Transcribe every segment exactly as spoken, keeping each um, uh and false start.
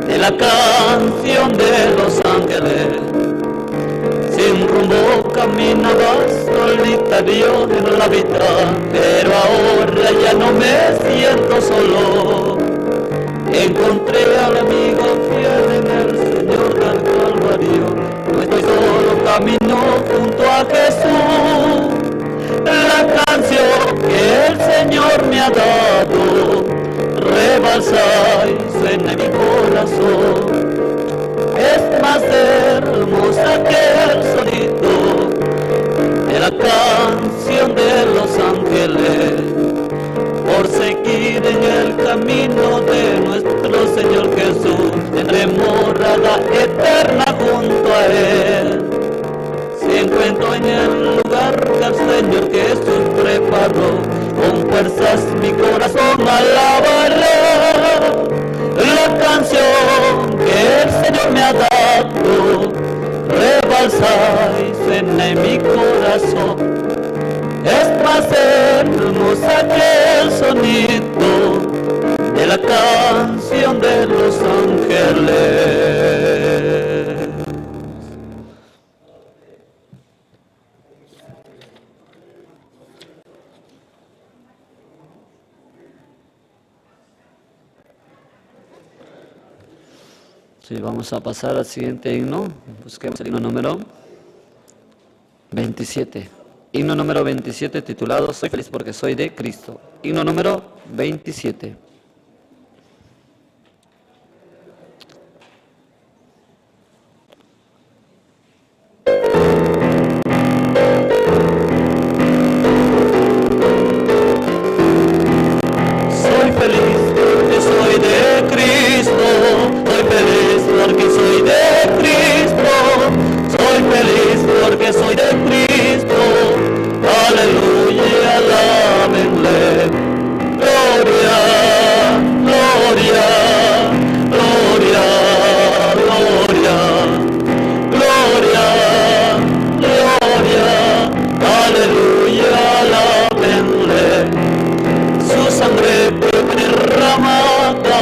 De la canción de los ángeles. Sin rumbo caminaba, solitario en la vida, pero ahora ya no me siento solo. Encontré al amigo fiel en el Señor del Calvario. No estoy solo, camino junto a Jesús. La canción que el Señor me ha dado rebalsa y suena en mi corazón. Es más hermosa que el sonido de la canción de los ángeles. Por seguir en el camino de nuestro Señor Jesús, tendré morada eterna junto a Él. Si encuentro en el lugar que el Señor Jesús preparó, con fuerzas mi corazón alabará. La canción que el Señor me ha dado rebalsa y suena en mi corazón. Es más hermosa que el sonido de la canción de los ángeles. Sí, vamos a pasar al siguiente himno. Busquemos el himno número veintisiete. Himno número veintisiete, titulado Soy feliz porque soy de Cristo. Himno número veintisiete. Soy feliz porque soy de Cristo, soy feliz porque soy de Cristo, soy feliz porque soy de Cristo. Aleluya, alábenle. Gloria, gloria, gloria, gloria. Gloria, gloria, aleluya, alábenle. Su sangre fue derramada,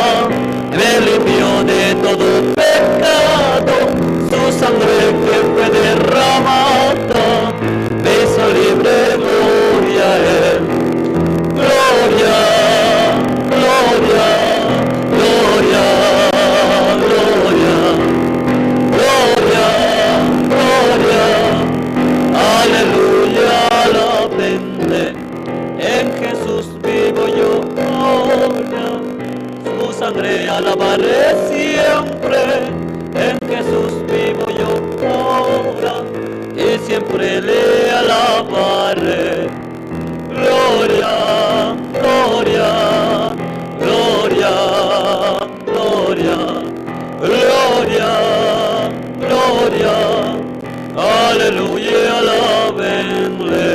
me limpió de todo pecado. Su sangre que fue derramada, me hizo libre, gloria a Él. Gloria, gloria, gloria, gloria. Gloria, gloria, aleluya, alábenle. En Jesús vivo yo ahora. Su sangre alabaré siempre. En Jesús vivo yo ahora. Y siempre le alabaré. Gloria, gloria, gloria, gloria, gloria, gloria. Aleluya, alábenle.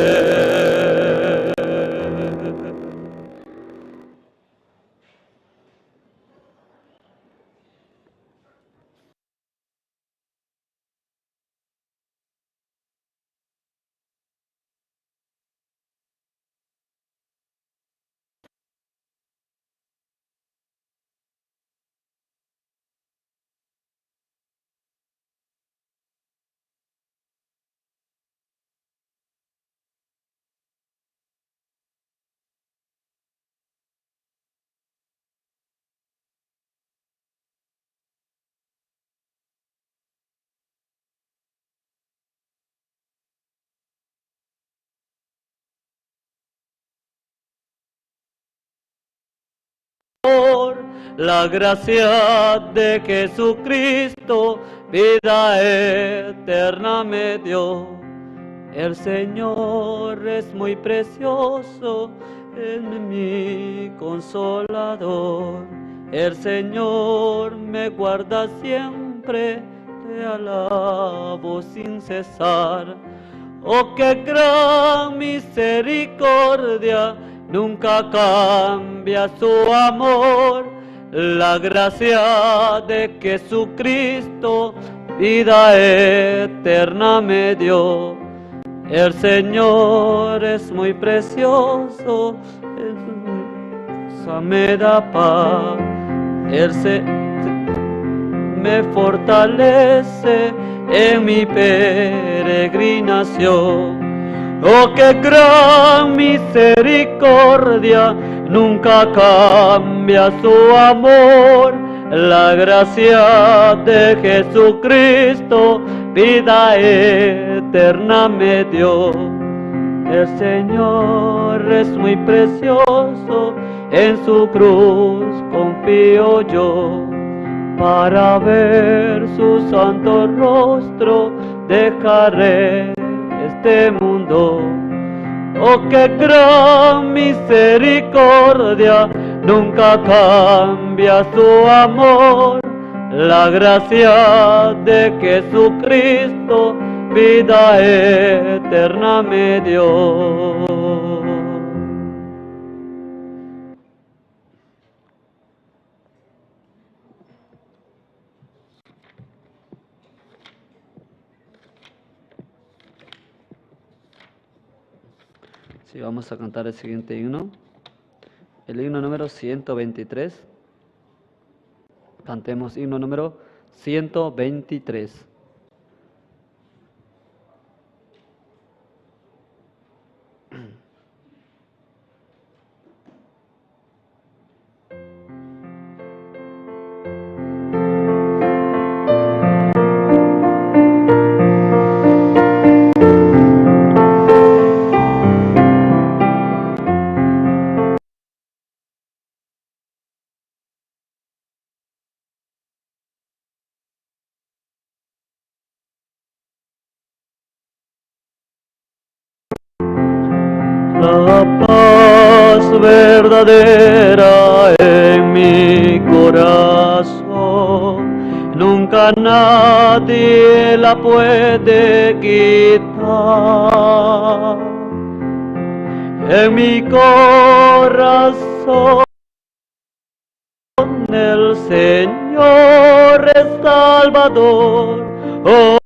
La gracia de Jesucristo, vida eterna me dio. El Señor es muy precioso, es mi consolador. El Señor me guarda siempre, te alabo sin cesar. Oh, qué gran misericordia, nunca cambia su amor. La gracia de Jesucristo, vida eterna me dio. El Señor es muy precioso, esa me da paz. Él se, me fortalece en mi peregrinación. Oh, qué gran misericordia, nunca cambia su amor. La gracia de Jesucristo, vida eterna me dio. El Señor es muy precioso, en su cruz confío yo. Para ver su santo rostro dejaré este mundo. Oh, qué gran misericordia, nunca cambia su amor. La gracia de Jesucristo, vida eterna me dio. Sí, vamos a cantar el siguiente himno. El himno número ciento veintitrés. Cantemos himno número ciento veintitrés. La paz verdadera en mi corazón, nunca nadie la puede quitar. En mi corazón el Señor es Salvador. Oh,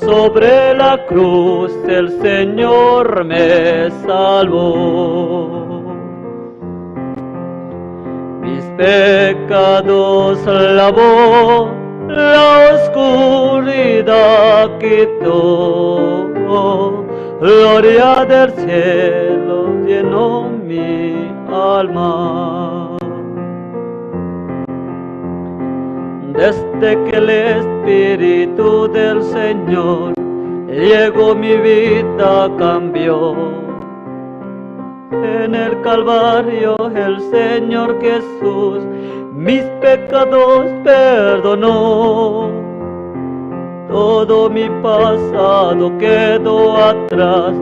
Sobre la cruz el Señor me salvó. Mis pecados lavó, la oscuridad quitó. Gloria del cielo llenó mi alma. Desde que el Espíritu del Señor llegó, mi vida cambió. En el Calvario el Señor Jesús mis pecados perdonó. Todo mi pasado quedó atrás,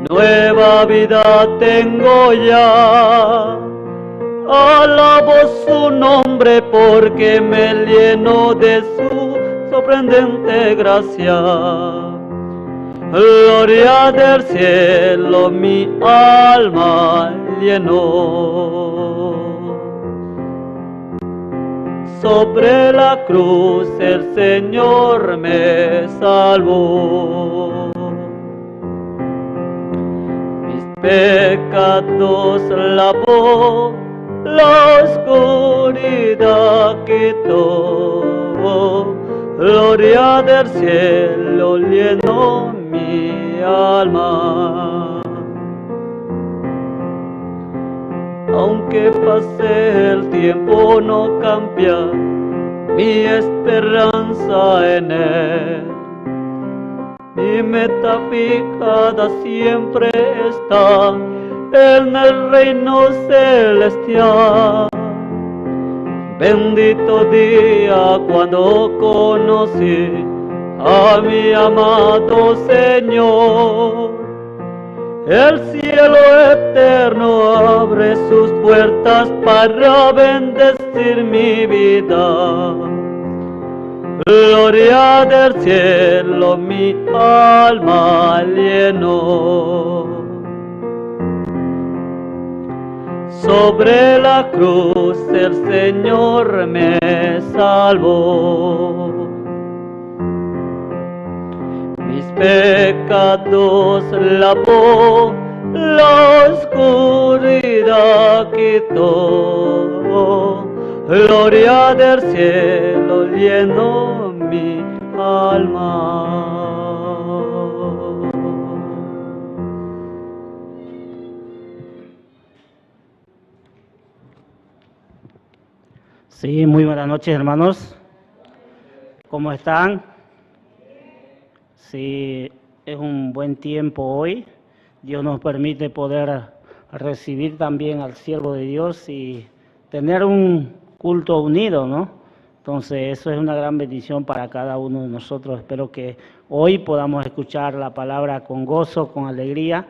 nueva vida tengo ya. Alabo su nombre porque me llenó de su sorprendente gracia. Gloria del cielo mi alma llenó. Sobre la cruz el Señor me salvó. Mis pecados lavó, la oscuridad quitó. Gloria del cielo llenó mi alma. Aunque pase el tiempo, no cambia mi esperanza en Él. Mi meta fijada siempre está en el reino celestial. Bendito día cuando conocí a mi amado Señor. El cielo eterno abre sus puertas para bendecir mi vida. Gloria del cielo mi alma llenó. Sobre la cruz el Señor me salvó. Mis pecados lavó, la oscuridad quitó. Gloria del cielo llenó mi alma. Sí, muy buenas noches, hermanos. ¿Cómo están? Sí, es un buen tiempo hoy. Dios nos permite poder recibir también al siervo de Dios y tener un culto unido, ¿no? Entonces, eso es una gran bendición para cada uno de nosotros. Espero que hoy podamos escuchar la palabra con gozo, con alegría,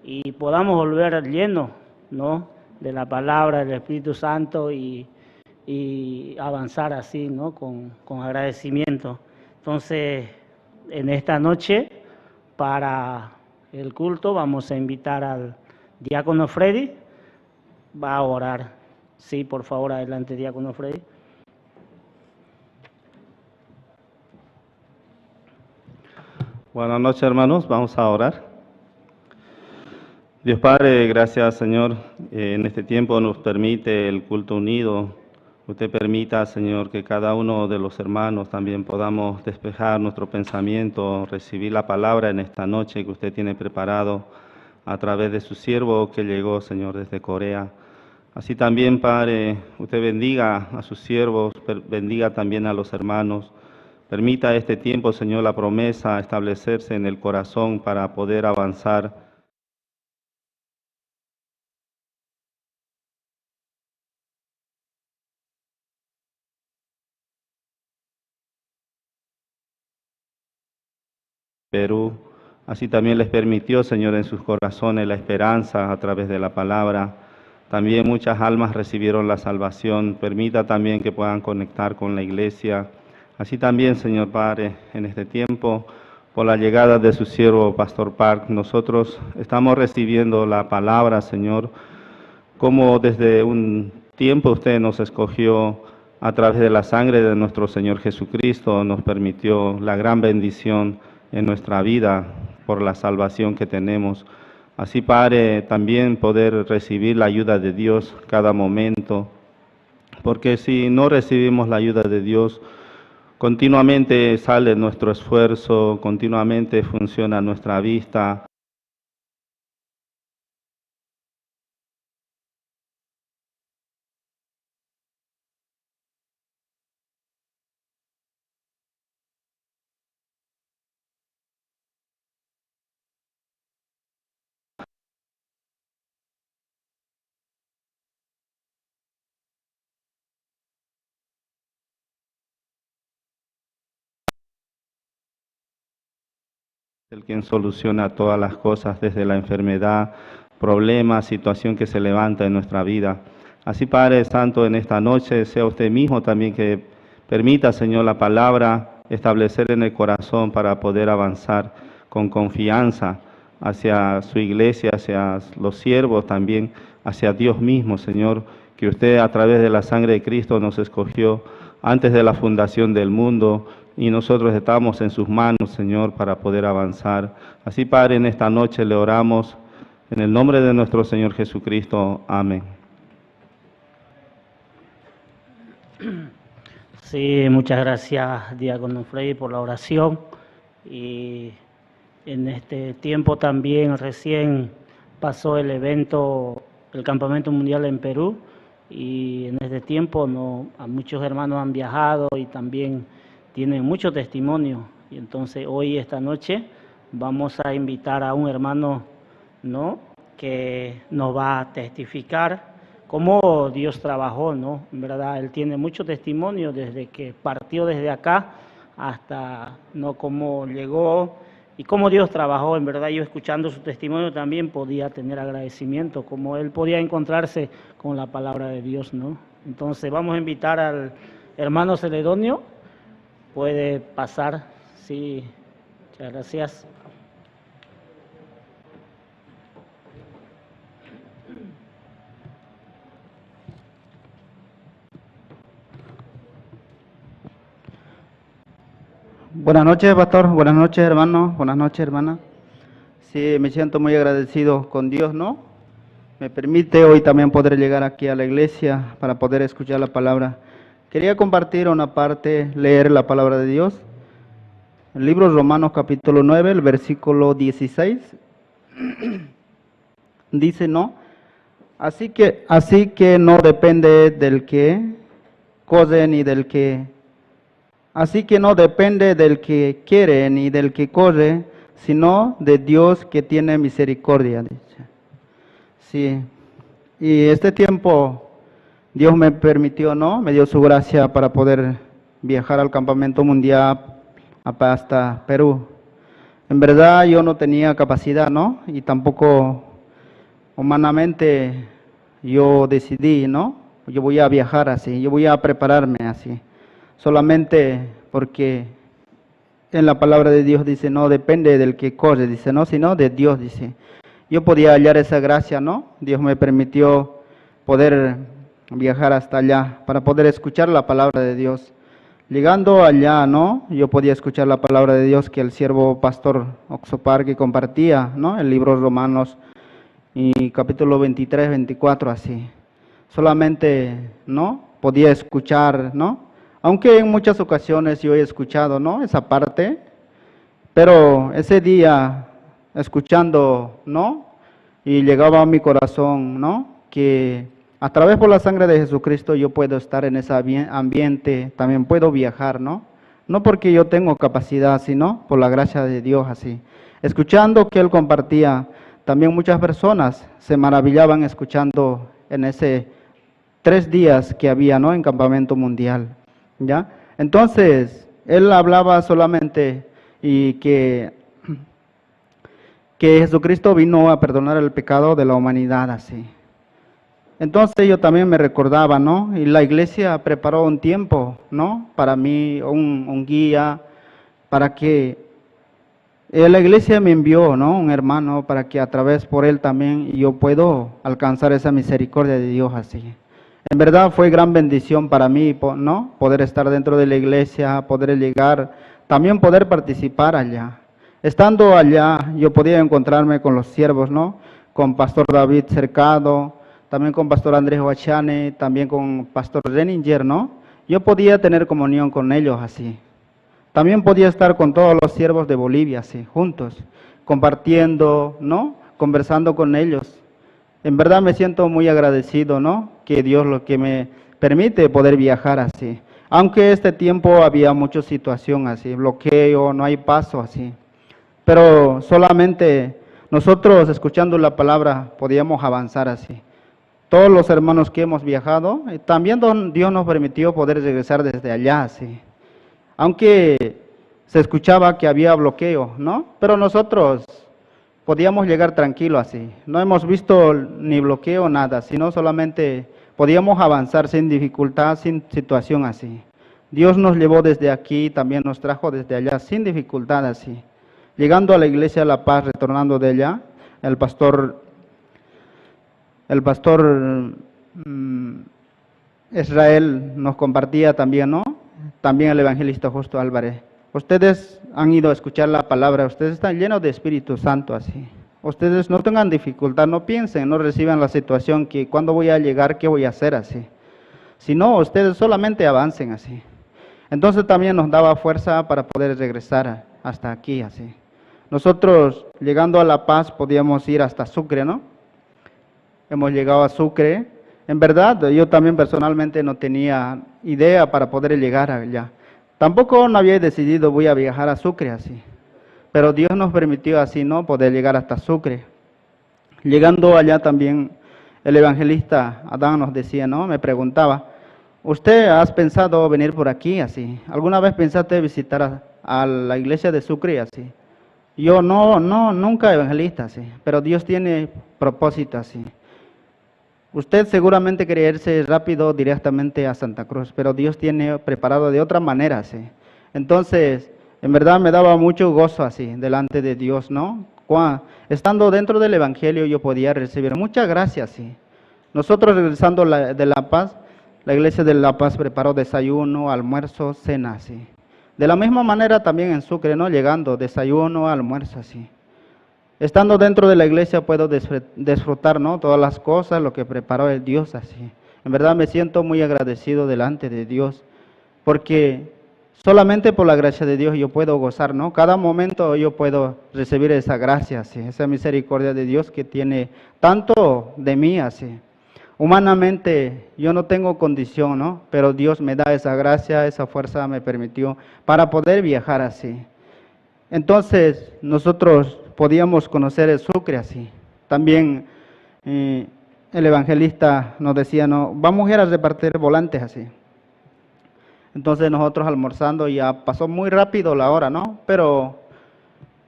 y podamos volver lleno, ¿no?, de la palabra del Espíritu Santo y, y avanzar así, ¿no?, con, con agradecimiento. Entonces, en esta noche, para el culto, vamos a invitar al diácono Freddy. Va a orar. Sí, por favor, adelante, diácono Freddy. Buenas noches, hermanos. Vamos a orar. Dios Padre, gracias, Señor. Eh, en este tiempo nos permite el culto unido. Usted permita, Señor, que cada uno de los hermanos también podamos despejar nuestro pensamiento, recibir la palabra en esta noche que usted tiene preparado a través de su siervo que llegó, Señor, desde Corea. Así también, Padre, usted bendiga a sus siervos, per-, bendiga también a los hermanos. Permita este tiempo, Señor, la promesa establecerse en el corazón para poder avanzar. Perú. Así también les permitió, Señor, en sus corazones la esperanza a través de la palabra. También muchas almas recibieron la salvación. Permita también que puedan conectar con la iglesia. Así también, Señor Padre, en este tiempo, por la llegada de su siervo, Pastor Park, nosotros estamos recibiendo la palabra, Señor, como desde un tiempo usted nos escogió a través de la sangre de nuestro Señor Jesucristo, nos permitió la gran bendición en nuestra vida por la salvación que tenemos. Así, Padre, también poder recibir la ayuda de Dios cada momento, porque si no recibimos la ayuda de Dios, continuamente sale nuestro esfuerzo, continuamente funciona nuestra vista. El quien soluciona todas las cosas, desde la enfermedad, problema, situación que se levanta en nuestra vida. Así, Padre Santo, en esta noche sea usted mismo también que permita, Señor, la palabra establecer en el corazón para poder avanzar con confianza hacia su iglesia, hacia los siervos también, hacia Dios mismo, Señor, que usted a través de la sangre de Cristo nos escogió antes de la fundación del mundo y nosotros estamos en sus manos, Señor, para poder avanzar. Así, Padre, en esta noche le oramos en el nombre de nuestro Señor Jesucristo. Amén. Sí, muchas gracias, diácono Freddy, por la oración. Y en este tiempo también recién pasó el evento, el Campamento Mundial en Perú, y en este tiempo, ¿no?, a muchos hermanos han viajado y también tienen mucho testimonio. Y entonces hoy, esta noche, vamos a invitar a un hermano, ¿no?, que nos va a testificar cómo Dios trabajó, ¿no? En verdad, él tiene mucho testimonio desde que partió desde acá hasta, ¿no?, cómo llegó y cómo Dios trabajó. En verdad, yo escuchando su testimonio también podía tener agradecimiento, cómo él podía encontrarse con la palabra de Dios, ¿no? Entonces, vamos a invitar al hermano Celedonio. Puede pasar. Sí, muchas gracias. Buenas noches, pastor. Buenas noches, hermano. Buenas noches, hermana. Sí, me siento muy agradecido con Dios, ¿no? Me permite hoy también poder llegar aquí a la iglesia para poder escuchar la palabra. Quería compartir una parte, leer la palabra de Dios. El libro Romanos capítulo nueve, el versículo dieciséis. Dice, ¿no? Así que, así que no depende del que corre ni del que, así que no depende del que quiere ni del que corre, sino de Dios que tiene misericordia, dice. Sí. Y este tiempo Dios me permitió, ¿no? Me dio su gracia para poder viajar al campamento mundial a, hasta Perú. En verdad yo no tenía capacidad, ¿no? Y tampoco humanamente yo decidí, ¿no? Yo voy a viajar así, yo voy a prepararme así. Solamente porque en la palabra de Dios dice, no depende del que corre, dice, no, sino de Dios, dice. Yo podía hallar esa gracia, ¿no? Dios me permitió poder viajar hasta allá para poder escuchar la palabra de Dios. Llegando allá, ¿no? Yo podía escuchar la palabra de Dios que el siervo pastor Oxopar que compartía, ¿no? El libro Romanos y capítulo veintitrés, veinticuatro, así. Solamente, ¿no? Podía escuchar, ¿no? Aunque en muchas ocasiones yo he escuchado, ¿no? Esa parte, pero ese día, escuchando, ¿no? Y llegaba a mi corazón, ¿no? Que a través por la sangre de Jesucristo yo puedo estar en ese ambien-, ambiente, también puedo viajar, ¿no? No porque yo tengo capacidad, sino por la gracia de Dios así. Escuchando que él compartía, también muchas personas se maravillaban escuchando en ese tres días que había, ¿no? En campamento mundial, ¿ya? Entonces, él hablaba solamente y que, que Jesucristo vino a perdonar el pecado de la humanidad, así. Entonces yo también me recordaba, ¿no? Y la iglesia preparó un tiempo, ¿no? Para mí, un, un guía, para que eh, la iglesia me envió, ¿no? Un hermano para que a través por él también yo puedo alcanzar esa misericordia de Dios así. En verdad fue gran bendición para mí, po-, ¿no? Poder estar dentro de la iglesia, poder llegar, también poder participar allá. Estando allá, yo podía encontrarme con los siervos, ¿no? Con Pastor David Cercado, también con Pastor Andrés Huachani, también con Pastor René Yerno. Yo podía tener comunión con ellos así. También podía estar con todos los siervos de Bolivia, así, juntos, compartiendo, ¿no? Conversando con ellos. En verdad me siento muy agradecido, ¿no? Que Dios lo que me permite poder viajar así. Aunque este tiempo había mucha situación así, bloqueo, no hay paso así. Pero solamente nosotros escuchando la palabra podíamos avanzar así. Todos los hermanos que hemos viajado, eh, también don- Dios nos permitió poder regresar desde allá así. Aunque se escuchaba que había bloqueo, ¿no? Pero nosotros podíamos llegar tranquilo así. No hemos visto ni bloqueo, nada, sino solamente podíamos avanzar sin dificultad, sin situación así. Dios nos llevó desde aquí, también nos trajo desde allá sin dificultad así. Llegando a la iglesia La Paz, retornando de allá, el pastor, el pastor mm, Israel nos compartía también, ¿no? También el evangelista Justo Álvarez. Ustedes han ido a escuchar la palabra, ustedes están llenos de Espíritu Santo así. Ustedes no tengan dificultad, no piensen, no reciban la situación que cuándo voy a llegar, qué voy a hacer así. Sino ustedes solamente avancen así. Entonces también nos daba fuerza para poder regresar hasta aquí así. Nosotros llegando a La Paz podíamos ir hasta Sucre, ¿no? Hemos llegado a Sucre. En verdad, yo también personalmente no tenía idea para poder llegar allá. Tampoco no había decidido voy a viajar a Sucre así. Pero Dios nos permitió así, ¿no? Poder llegar hasta Sucre. Llegando allá también el evangelista Adán nos decía, ¿no? Me preguntaba, ¿usted has pensado venir por aquí así? ¿Alguna vez pensaste visitar a, a la iglesia de Sucre así? Yo no, no, nunca evangelista, sí, pero Dios tiene propósito así. Usted seguramente quiere irse rápido directamente a Santa Cruz, pero Dios tiene preparado de otra manera, sí. Entonces, en verdad me daba mucho gozo así, delante de Dios, ¿no? Cua- Estando dentro del evangelio yo podía recibir mucha gracia, sí. Nosotros regresando la- de La Paz, la iglesia de La Paz preparó desayuno, almuerzo, cena, sí. De la misma manera también en Sucre, ¿no? Llegando, desayuno, almuerzo, así. Estando dentro de la iglesia puedo disfr- disfrutar, ¿no? Todas las cosas, lo que preparó el Dios, así. En verdad me siento muy agradecido delante de Dios, porque solamente por la gracia de Dios yo puedo gozar, ¿no? Cada momento yo puedo recibir esa gracia, así, esa misericordia de Dios que tiene tanto de mí, así. Humanamente yo no tengo condición, ¿no? Pero Dios me da esa gracia, esa fuerza me permitió para poder viajar así. Entonces, nosotros podíamos conocer el Sucre así. También eh, el evangelista nos decía, no, vamos a ir a repartir volantes así. Entonces nosotros almorzando, ya pasó muy rápido la hora, ¿no? Pero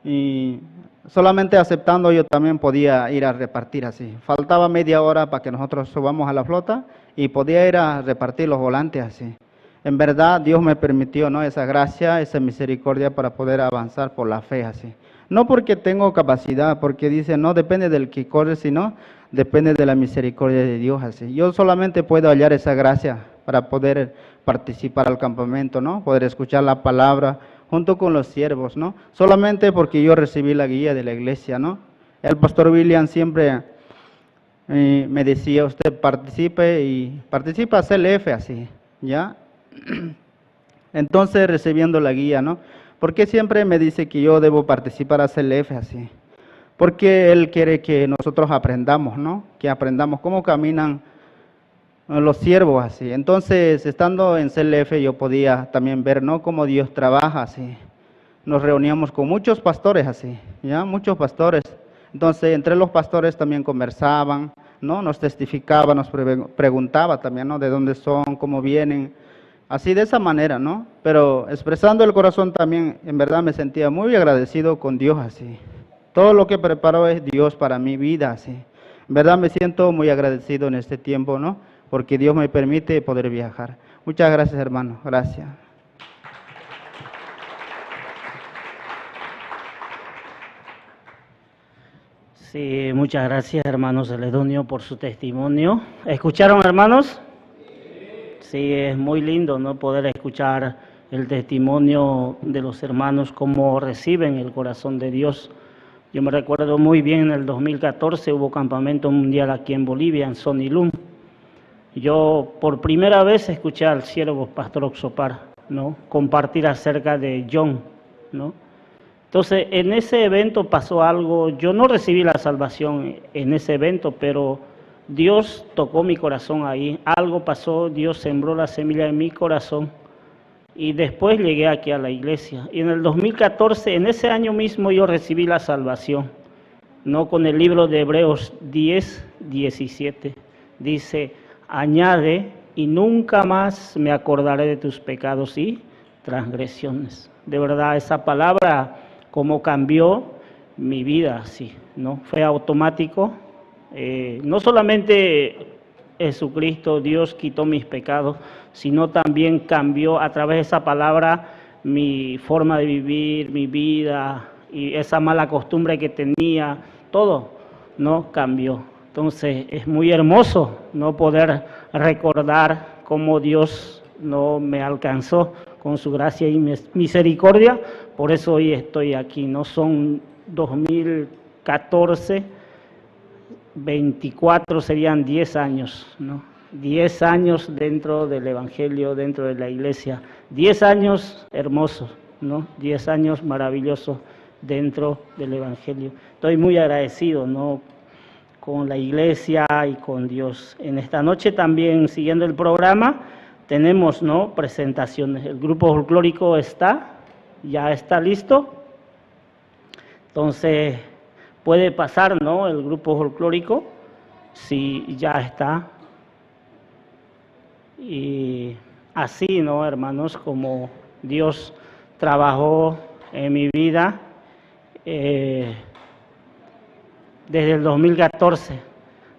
y solamente aceptando yo también podía ir a repartir así. Faltaba media hora para que nosotros subamos a la flota y podía ir a repartir los volantes así. En verdad, Dios me permitió, ¿no? Esa gracia, esa misericordia para poder avanzar por la fe así. No porque tengo capacidad, porque dice, no depende del que corre, sino depende de la misericordia de Dios así. Yo solamente puedo hallar esa gracia para poder participar al campamento, ¿no? Poder escuchar la palabra junto con los siervos, ¿no? Solamente porque yo recibí la guía de la iglesia, ¿no? El pastor William siempre eh, me decía, usted participe y participa a C L F así, ¿ya? Entonces, recibiendo la guía, ¿no? ¿Por qué siempre me dice que yo debo participar a C L F así? Porque él quiere que nosotros aprendamos, ¿no? Que aprendamos cómo caminan los siervos así. Entonces, estando en C L F, yo podía también ver, ¿no? Cómo Dios trabaja así. Nos reuníamos con muchos pastores así, ¿ya? Muchos pastores. Entonces, entre los pastores también conversaban, ¿no? Nos testificaba, nos pre- preguntaba también, ¿no? De dónde son, cómo vienen. Así de esa manera, ¿no? Pero expresando el corazón también, en verdad me sentía muy agradecido con Dios así. Todo lo que preparó es Dios para mi vida así. En verdad me siento muy agradecido en este tiempo, ¿no? Porque Dios me permite poder viajar. Muchas gracias, hermano. Gracias. Sí, muchas gracias, hermano Celedonio, por su testimonio. ¿Escucharon, hermanos? Sí, es muy lindo, ¿no? Poder escuchar el testimonio de los hermanos, cómo reciben el corazón de Dios. Yo me recuerdo muy bien, en el dos mil catorce hubo campamento mundial aquí en Bolivia, en Sonilum. Yo por primera vez escuché al siervo pastor Oxopar, ¿no? Compartir acerca de John, ¿no? Entonces, en ese evento pasó algo, yo no recibí la salvación en ese evento, pero Dios tocó mi corazón ahí, algo pasó, Dios sembró la semilla en mi corazón y después llegué aquí a la iglesia. Y en el dos mil catorce, en ese año mismo, yo recibí la salvación, ¿no? Con el libro de Hebreos diez, diecisiete. Dice: "Añade, y nunca más me acordaré de tus pecados y transgresiones". De verdad, esa palabra como cambió mi vida, sí, ¿no? Fue automático. Eh, no solamente Jesucristo, Dios quitó mis pecados, sino también cambió a través de esa palabra mi forma de vivir, mi vida y esa mala costumbre que tenía, todo, ¿no? Cambió. Entonces, es muy hermoso, ¿no? Poder recordar cómo Dios, ¿no?, me alcanzó con su gracia y mis-, misericordia. Por eso hoy estoy aquí, ¿no? Son dos mil catorce, veinticuatro, serían diez años, ¿no? Diez años dentro del evangelio, dentro de la iglesia. Diez años hermosos, ¿no? Diez años maravillosos dentro del evangelio. Estoy muy agradecido, ¿no?, con la iglesia y con Dios. En esta noche también, siguiendo el programa, tenemos, ¿no?, presentaciones. El grupo folclórico está, ya está listo. Entonces, puede pasar, ¿no?, el grupo folclórico, si ya está. Y así, ¿no, hermanos? Como Dios trabajó en mi vida, eh, desde el dos mil catorce.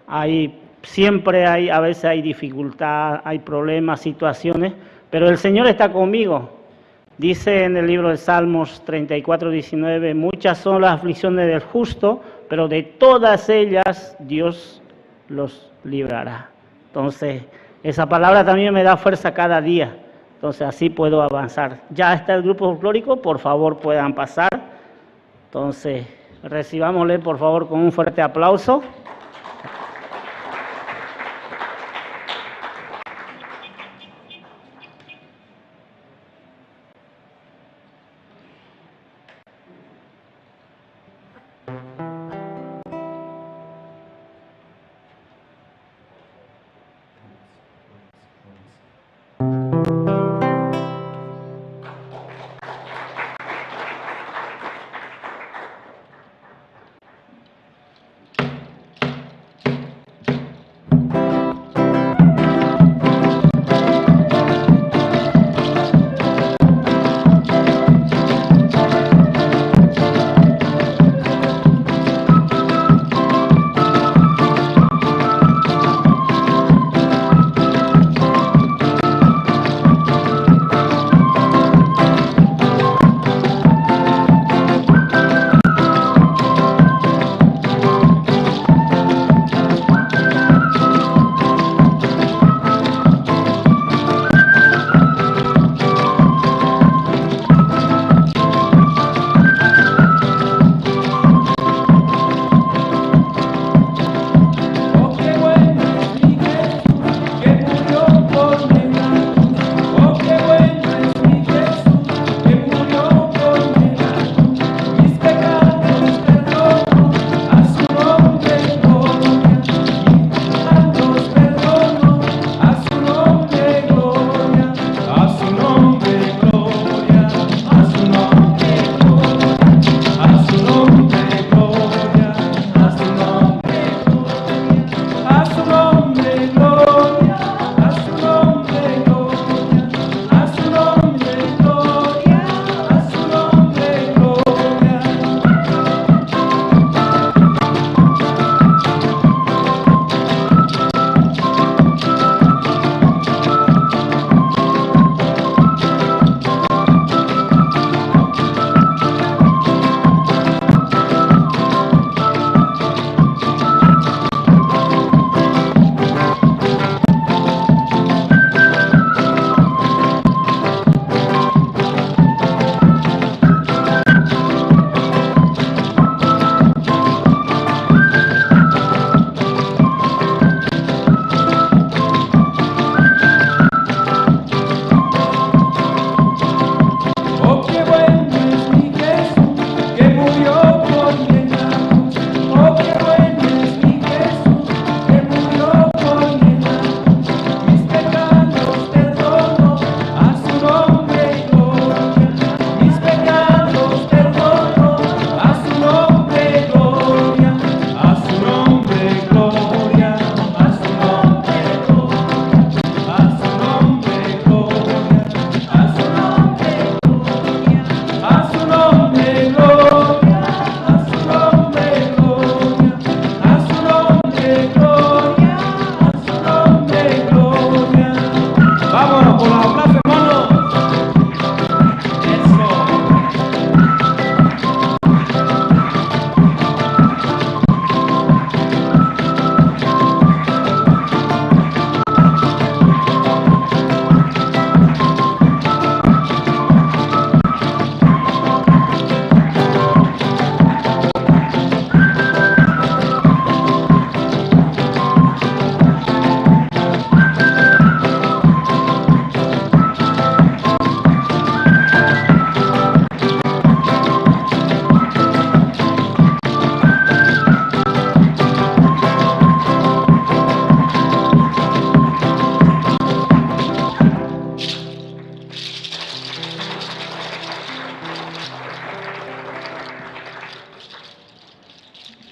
Hay, siempre hay, a veces hay dificultad, hay problemas, situaciones, pero el Señor está conmigo. Dice en el libro de Salmos treinta y cuatro diecinueve: "Muchas son las aflicciones del justo, pero de todas ellas Dios los librará". Entonces, esa palabra también me da fuerza cada día. Entonces, así puedo avanzar. Ya está el grupo folclórico, por favor, puedan pasar. Entonces, recibámosle, por favor, con un fuerte aplauso.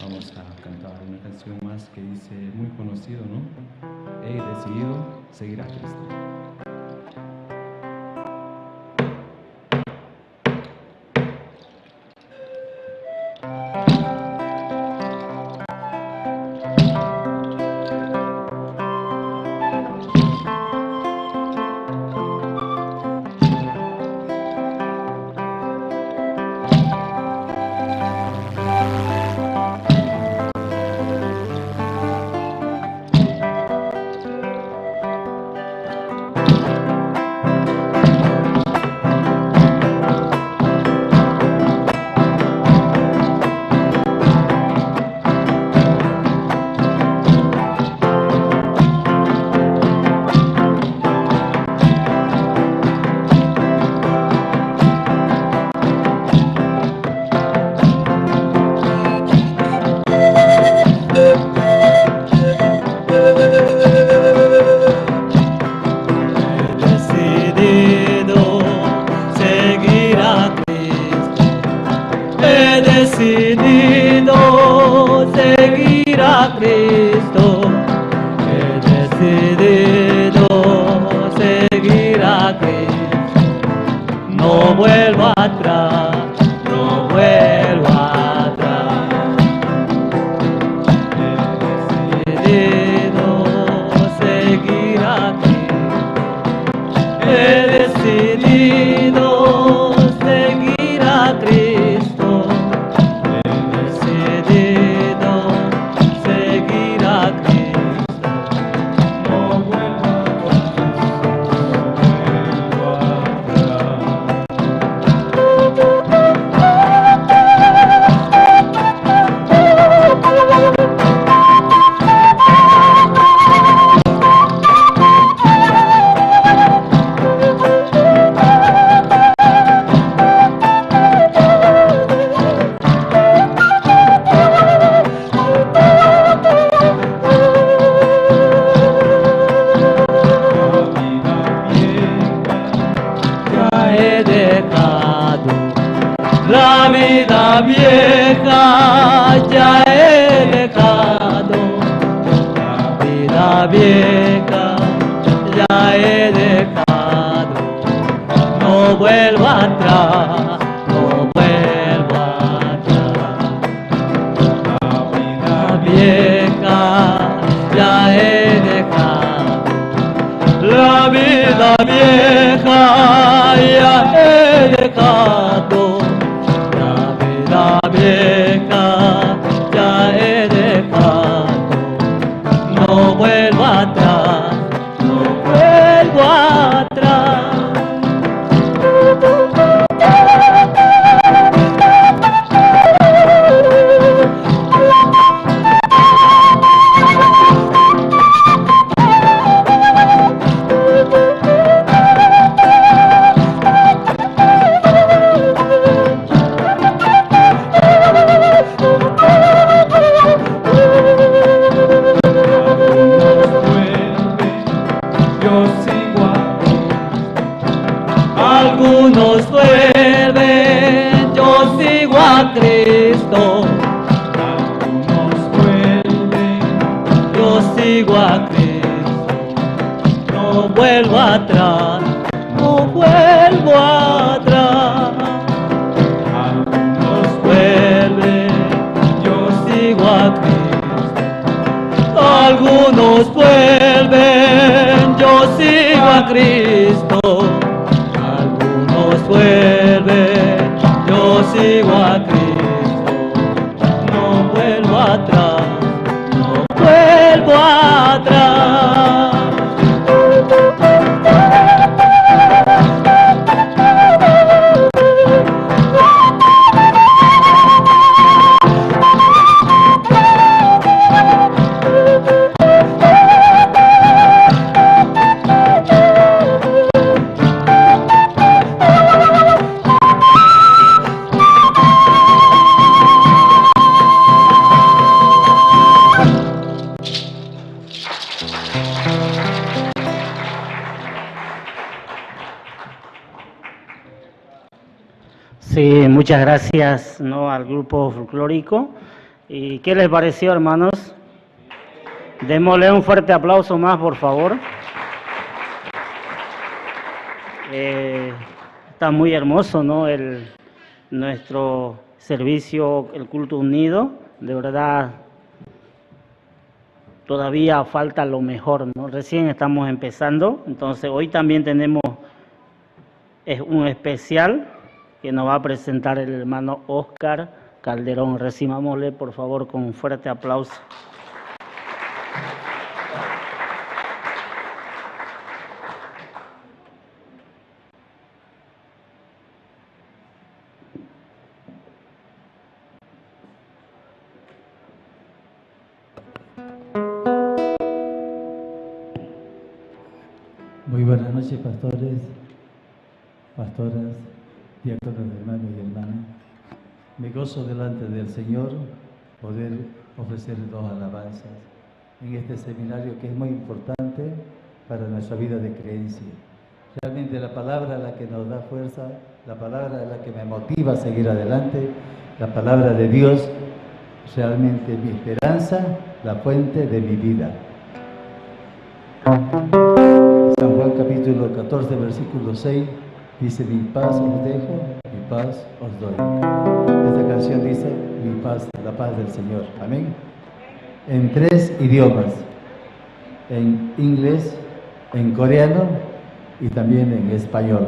Vamos a cantar una canción más que dice, muy conocido, ¿no? He decidido seguir a Cristo. He decidido seguir a Cristo. He decidido seguir a Cristo. He decidido seguir a Cristo. No vuelvo atrás, no vuelvo atrás. He decidido seguir a Cristo. He decidido seguir a Cristo. He decidido seguir a Cristo. No vuelvo atrás, no vuelvo atrás. Ya he dejado la vida vieja, ya he dejado la vida vieja, ya he dejado. No vuelvo atrás, no vuelvo atrás. La vida vieja ya he dejado. La vida vieja ya he dejado. La vida vieja ya he dejado. No vuelvo atrás, no vuelvo atrás. Yo sigo a Cristo. Algunos vuelven, yo sigo a Cristo. Algunos vuelven, yo sigo a Cristo. No vuelvo atrás, no vuelvo atrás. Algunos vuelven, yo sigo a Cristo. Algunos vuelven, yo sigo a Cristo. Algunos vuelven, yo sigo a Cristo. No vuelvo atrás, no vuelvo atrás. Sí, muchas gracias, ¿no?, al grupo folclórico. ¿Y qué les pareció, hermanos? Démosle un fuerte aplauso más, por favor. Eh, está muy hermoso, ¿no? El, nuestro servicio, el culto unido, de verdad, todavía falta lo mejor, ¿no? Recién estamos empezando, entonces hoy también tenemos, es un especial que nos va a presentar el hermano Oscar Calderón. Recibámosle, por favor, con un fuerte aplauso. Muy buenas noches, pastores, pastoras, diáconos, hermanos y hermanas. Me gozo delante del Señor poder ofrecer dos alabanzas en este seminario que es muy importante para nuestra vida de creencia. Realmente la palabra es la que nos da fuerza, la palabra es la que me motiva a seguir adelante, la palabra de Dios, realmente mi esperanza, la fuente de mi vida. San Juan capítulo catorce, versículo seis, dice: "Mi paz os dejo, mi paz os doy". Esta canción dice: "Mi paz, la paz del Señor". Amén. En tres idiomas, en inglés, en coreano y también en español.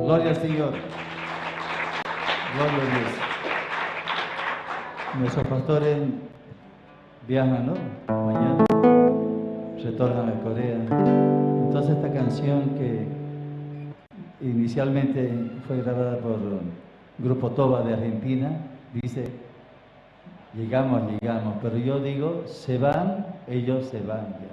Gloria al Señor. Gloria a Dios. Nuestros pastores viajan, ¿no? Mañana retornan a Corea. Entonces esta canción que inicialmente fue grabada por Grupo Toba de Argentina, dice: "Llegamos, llegamos", pero yo digo: "Se van, ellos se van ya".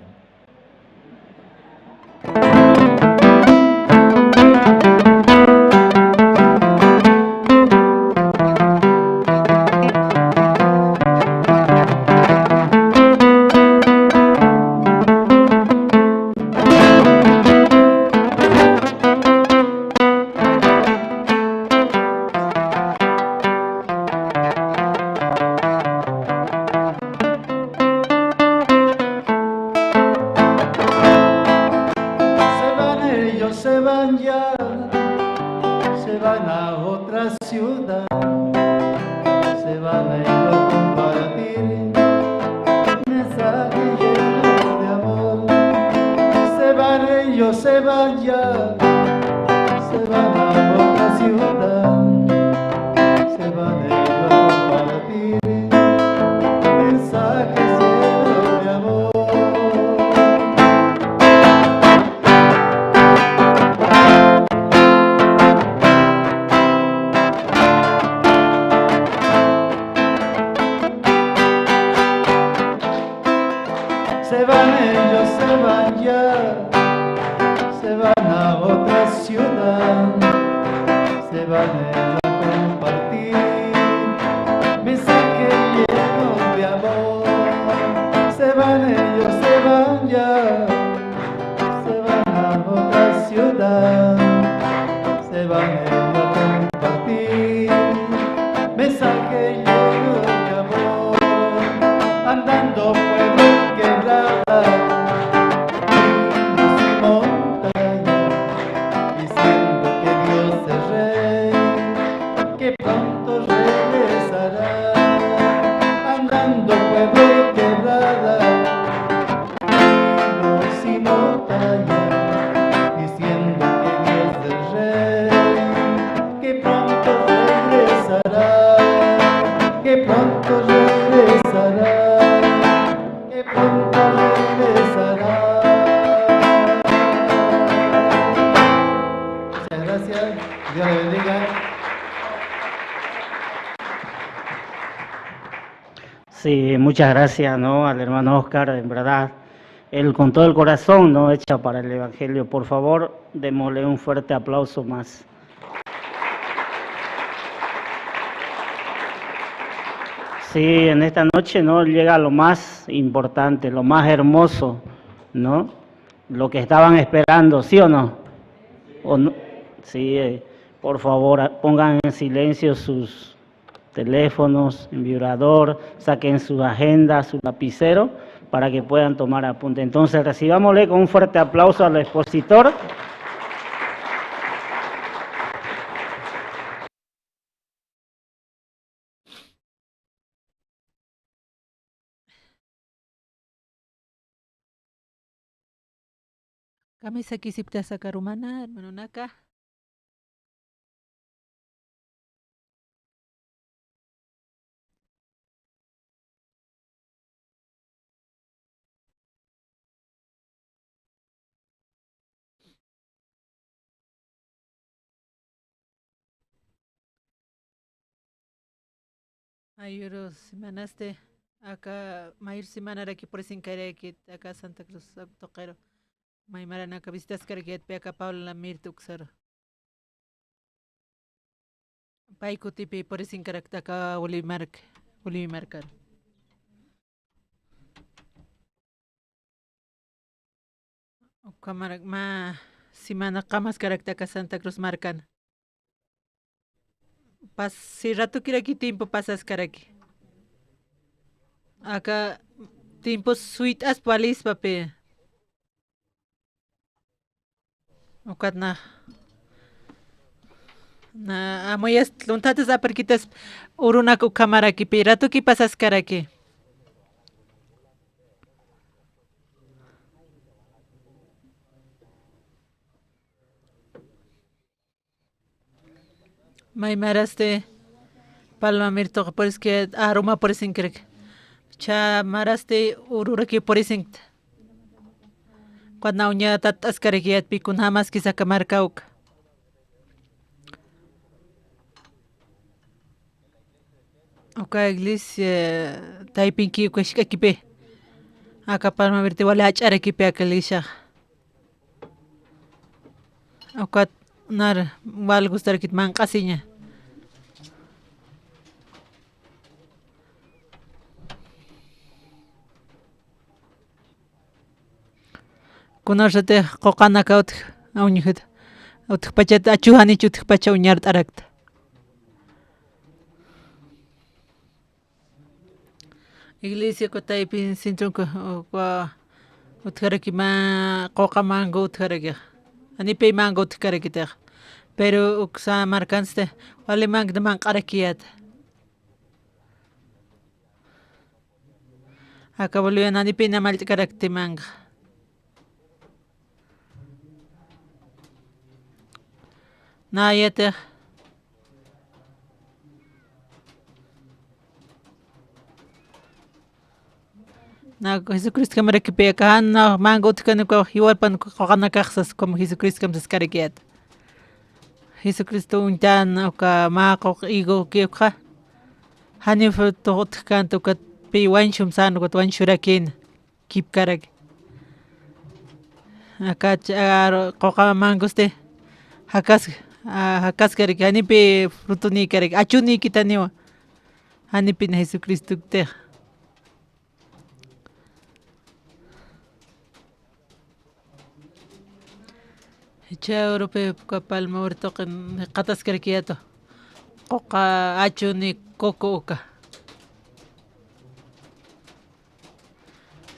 Se van ellos, se van ya, se van a otra ciudad, se van ellos a compartir mensajes llenos de amor. Se van ellos, se van ya, se van a otra ciudad, se van ellos a compartir mensaje lleno de amor, andando pueblo y quebrada, ríos y montañas, diciendo que Dios es rey, que pronto regresará, andando pueblo y quebrada, ríos y montañas, diciendo que Dios es rey, que pronto regresará, que pronto regresará, que pronto regresará. Muchas gracias, Dios le bendiga. Sí, muchas gracias, ¿no? Al hermano Oscar, en verdad, él con todo el corazón, ¿no? Echa para el evangelio. Por favor, démosle un fuerte aplauso más. Sí, en esta noche, ¿no? Llega lo más importante, lo más hermoso, ¿no? Lo que estaban esperando, ¿sí o no? ¿O no? Sí, eh, por favor, a-, pongan en silencio sus teléfonos, en vibrador, saquen su agenda, su lapicero, para que puedan tomar apunte. Entonces, recibámosle con un fuerte aplauso al expositor. Kamisakisipktasa karumana, hermanonaka. Ayuru simanasti, aka mayur simanaraki purisinkarakit, aka Santa Cruz tuqiru. May maranaka visitaskarakit, pi aka Paula Mirta uksaru. Pay kutipi purisinkarakta aka Bolivia mark-, Bolivia markaru. Ukhamarak mä semana qamaskarakta aka Santa Cruz markan. Pas-, si ratukiraki tiempo pasaskaraki. Aka tiempo suyt'aspa walispapi. Ukat na, na amuyas lunthatas aparkitas urunak ukhamarakipi, ratuki pasaskaraki. May marasti Palma Mirtuq puriski aruma purisinkirak. Cha marasti ururaki purisinkt. Kuna uña tat'askarakiyat pi kunjamaski saka markawk. Uka iglesia taypinki uka jisk'akipi. Aka Palma Verde wali jach'arakipi aka iglesia. Ukat nar wal gustarakit manq'asiña. Kunasatix quqanaka utj, uñjit, utjpachat achujanich utjpacha uñart'arakta. Iglesia kutaypin centronka, uh, kwa utjaraki mä quqa mango utjarakix. Anipay mango utjkarakitix. Pero uksa markansti wali mango manq'arakiyät. Aka Bolivian anipina mallt'karakti mango. Nayatix. Na Jesucristo kamarakipi aka jan mango utjkani uka jiwarpan quqanakax sas como Jesucristo kamsaskarakiyät. Jesucristo uñtan uka mä quq higo ukxa. Janiw fruto utjkänti ukat pï wañchum sän ukat wañchurakïna. kipkaraki. Aka ch-, a, quqa mangosti jakas-, a, jakaskaraki, janipi frutunïkaraki, achunïkitaniwa. Janipin Jesucristoktixa. Jichha Europe uka palma urtuqin jikxataskarakiyätu. Quqa achuni coco uka.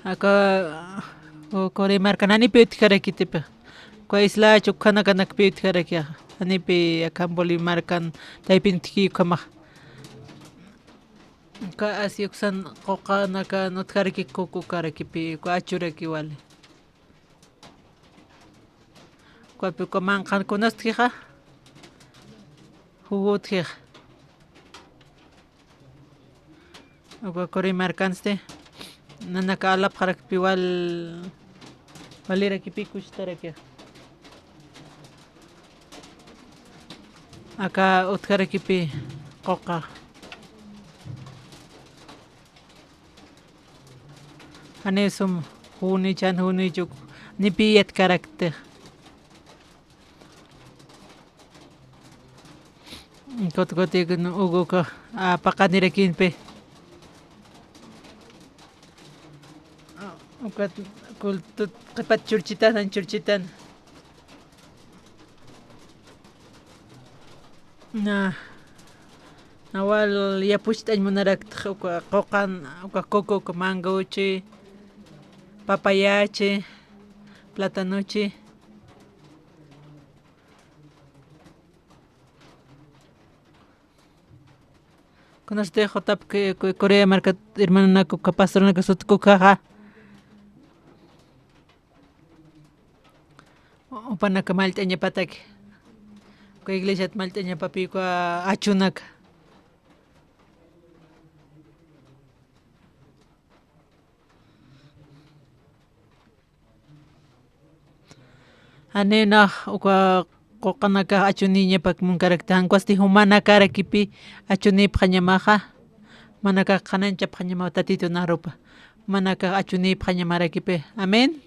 Aka, u, Corea markan janipi utjarakitipi. Uka islach ukhanakanakpi utjaraki. Janipi akham Bolivia markan taypin utjki ukhamax. Uka Asia uksan quqanakan utjaraki coco ukarakipi, uka achuraki wali. Ukapi uka manqhan kuna utjixa, jugo utjixa. Uka Corea markansti, nanaka alapxarakpi wal-, walirakipi kustarakix. Aka utjarakipi quqa. Janiw sum juni, jan juni chuk, nipi yatkarakti. Kut, kut, kun uguka, a, paqanirakimpi. Ukat kultut qhipat churchitan, churchitan. Na, nawal yapucht'añ munaraktx uka quqan, uka coco, uka mangochi, papayachi, plátanochi. Kunasti jutapki, ku-, Corea markat hermanonak uka pastoranak sutkukaxa. Jupanaka mallt'añapataki. Uka iglesiat mallt'añapapi uka achunaka. Janiw nax uka quqanakax achunïñapak munkarakti, jan ukwasti jumanakarakipi achunïpxañamaxa, jumanakax qhanañchapxañamaw Tatitun arupa, jumanakax achunïpxañamarakipi. Amén.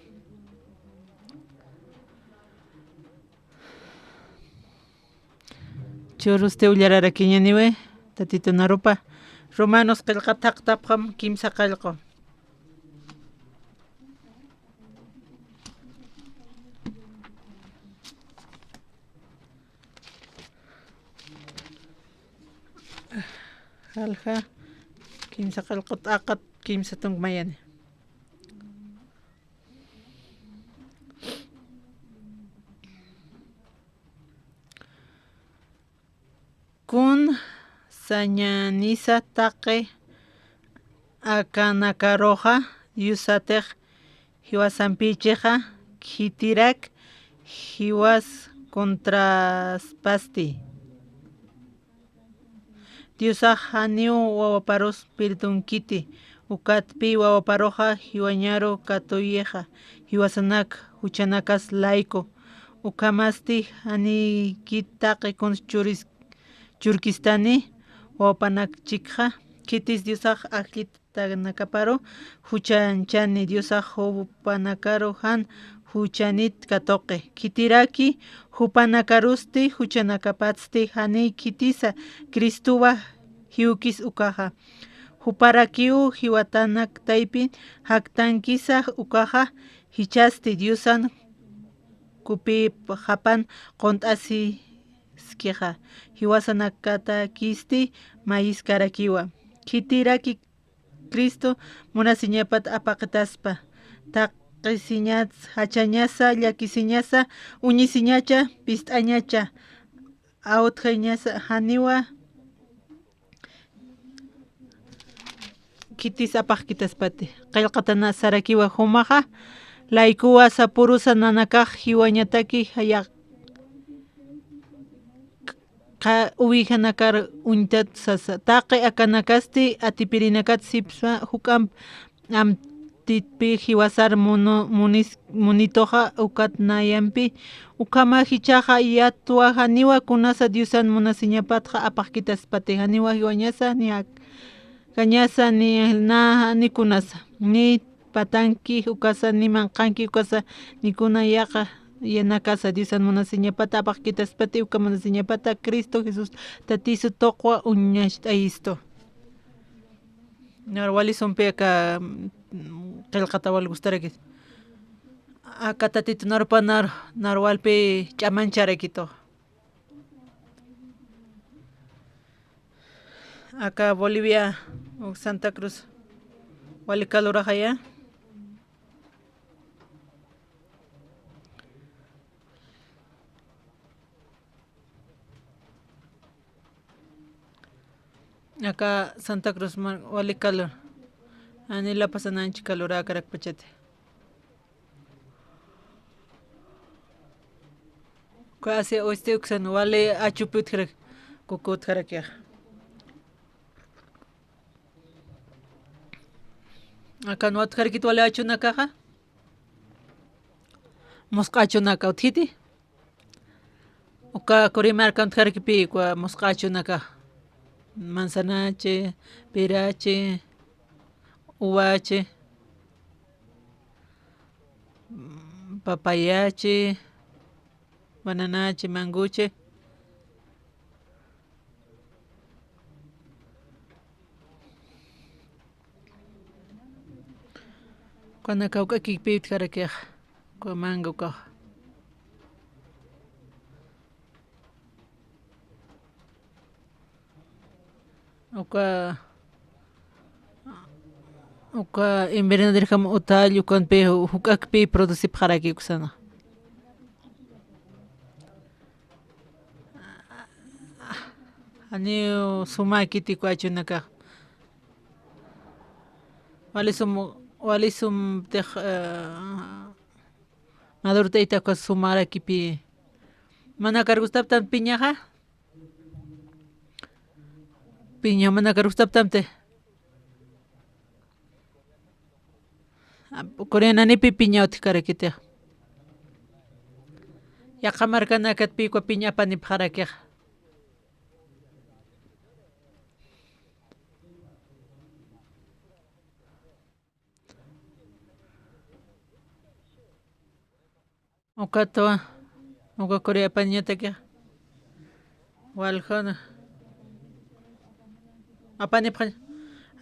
Churusti ullararakiñäniwi, Tatitun arupa. Romanos qillqat thaqtapxam kimsa qallqu. Jalja, kimsa qallqu t'aqat kimsa tunk mayani. Kun sañänisa taqi akanakaruxa Diosatix jiwasampïchixa, khitirak jiwas contraspasti. Diosax janiw wawaparus perdonkiti, ukatpï wawaparuxa jiwañaru katuyixa, jiwasanak juchanakas layku. Ukhamasti janiykit taqi kuns churis-, churkistani wawapanakchikxa, khitis Diosax ajllit tanakaparu juchanchani, Diosax jupanakaru jan juchanit katuqi. Khitiraki jupanakarusti juchanakapatsti janiy khitisa Cristowa jiwkis ukaxa. Juparakiw jiwatanak taypin jaktankisa ukaxa, jichhasti Diosan kupïpxapan qunt'asiskixa, jiwasanakatakisti mayiskarakiwa. Khitiraki Cristo munasiñapat apaqitaspa, taqisiñas, jachañasa, llakisiñasa, uñisiñacha, pist'añacha, awtjañasa, janiwa khitis apaqkitaspati. Qillqatana sarakiwa jumaxa, laykuwa sapürusa nanakax jiwañataki jayaq qa-, ovejanakar uñtat sasa. Taqi akanakasti atipirinakat sipsma juk'amp amtitpi jiwasar munu-, munis-, munituxa ukat nayampi. Ukhama jichhaxa yatwa janiwa kunasa Diosan munasiñapatxa apaqkitaspati, janiwa jiwañasa, ni ak-, kañasa, ni na, ni kunasa, ni patanki, ukasa ni manqanki, ukasa ni kuna yaqa yanakasa Diosan munasiñapata apaqkitaspati, uka munasiñapata Cristo Jesús tatisu tuqwa uñacht'ayistu. Nar wali sumpi aka, mm, qillqata wal gustarakis. Aka tatitu narpa nar, nar walpi ch'amancharakitu. Aka Bolivia, uk Santa Cruz, wali caluraxaya. Aka Santa Cruz mar wali calor. Ani La Paz ananchi calor akarakpachati. Uka Asia Oeste uksan wali achupi utjarak, kuku utjarakixa. Akan utjarakit wali achunakaxa. Musq'a achunaka utjiti. Uka Curimarkan utjarakipi, uka musq'a achunaka. Manzanachi, pirachi, uvachi, papayachi, bananachi, manguchi. Ukanaka uka kikpï utjarakix, uka mango ukax. Uka, uka invernaderjam utall, ukanpi juk'akpi producipxaraki uksana. Janiw sumäkiti uka achunakax. Wali sum, wali sum tix, eh, Maduro tayta uka sumärakipï. Manakar gustaptan piñaxa? Piña manakar gustaptamti. Corea nanipï piña utjkarakitix. Yaqha markanakatpï uka piña apanipxarakix. Ukatwa, uka Corea apaniñatakix. Waljuna. Apanipxañ,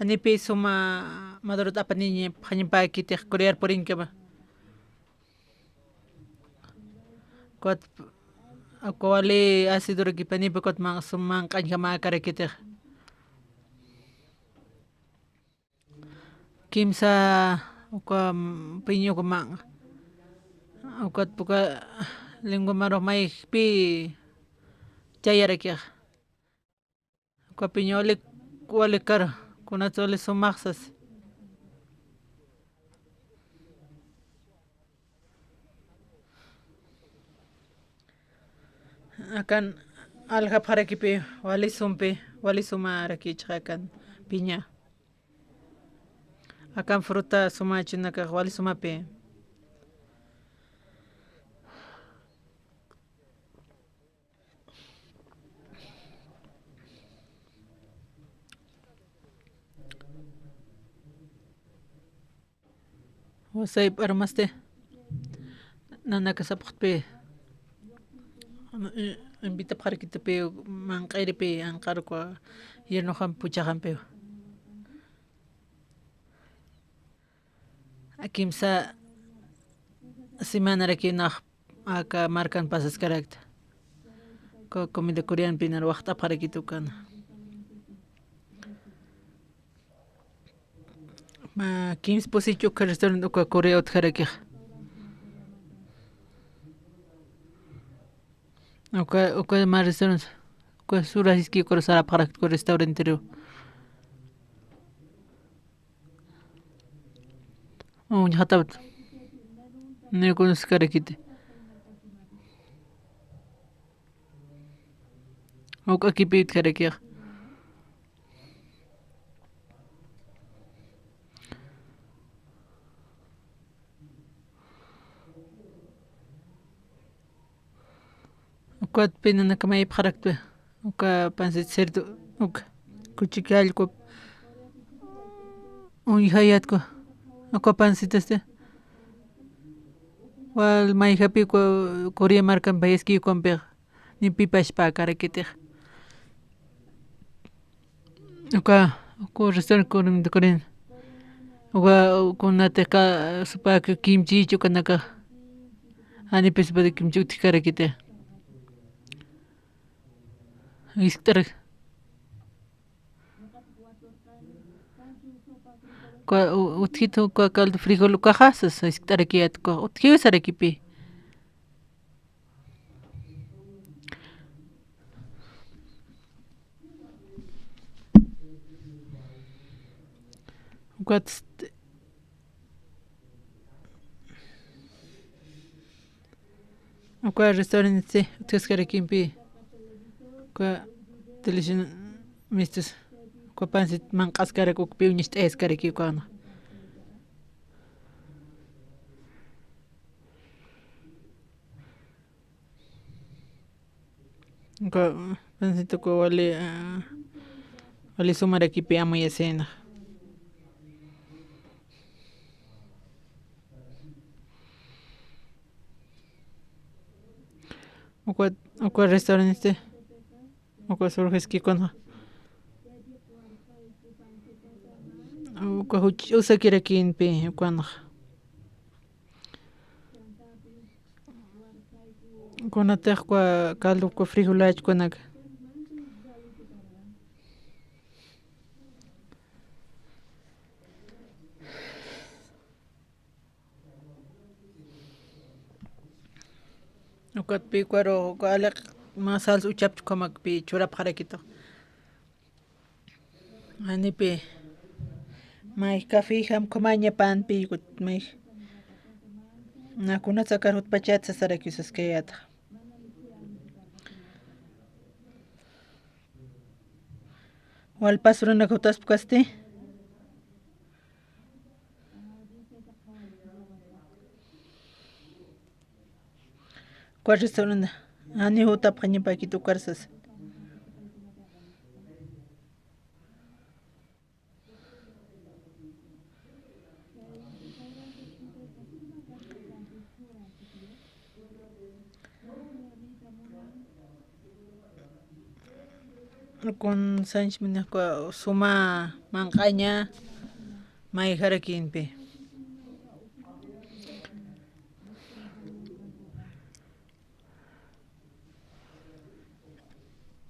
janipï suma Madurot apaniñapxañapäkitix Corear purinkama. Ukat, uka wali asidurakipanipi ukat man, sum manq'añjamäkarakitix. Kimsa uka, mm, piña uka manq'a. Ukat uka lengua marux mayjpï chayarakixa. Uka piña wali, wali karu, kunats wali sumax sas. Akan aljapxarakipï, wali sumpi, wali sumärakichxa akan piña. Akan fruta suma achunakax wali sumapï. Wasaypi armasti, nanaka sapxtpï, i-, invitapxarakitpï, manq'iripï, anqaruka, yirnuxam puchaxampiw. Kimsa semanarakiw nax aka markan pasaskarakta. Ku-, comida coreanpi nar waxt'apxarakit ukana. Ma, kimsa pusichi uka restaurant uka Corea utjarakix. Uka, uka mä restaurant, uka sura jiski uka sarapxarakta uka restauranteru. Uñjatapta. Ni kunuskarakiti. Uk'akipï utjarakix. Ukatpï nanakamayapxarakta, uka pancit cerdo, uka kuchikallku, uñjayatku, Uka pancito este. Wal mayjapi ku-, Corea markampi jayaski ukampix. Ni pipashpa karakitix. Uka, uku restaurant kurin, kurin. Uka, kunatix ka, supak kimchi chukanaka. Ani pis pati kimchi utjkarakitix. Iskt'arak. Uka, u-, utjit uka caldo frijol ukaxa, sas, iskt'arakiyät uka, utjiw sarakipi. Ukat, uka restaurante utjaskarakimpi, uka televisión mistus, uka pansit manq'askarak ukpi uñacht'ayaskarak ukanxa. Uka pancito uka wali, ah, wali sumarakipi amuyasïna. Uka, uka restaurante, uka surgiski ukanxa. Uka juch usakirakinpi ukanxa. Kunatix uka caldo uka frijolach ukanaka. Ukatpi ukaru uka aliq mä salsa uchapch ukhamakpi churapxarakitux. Janipi, may café jam ukhamaña panpi, may, na kunatsa akar jutpachat sasarakiw saskayäta. Walpas urunak jutaspkasti. Uka restaurante, jani jutapxañapakit ukar sasa. Kun sanch minix uka suma manq'aña mayjarakimpi.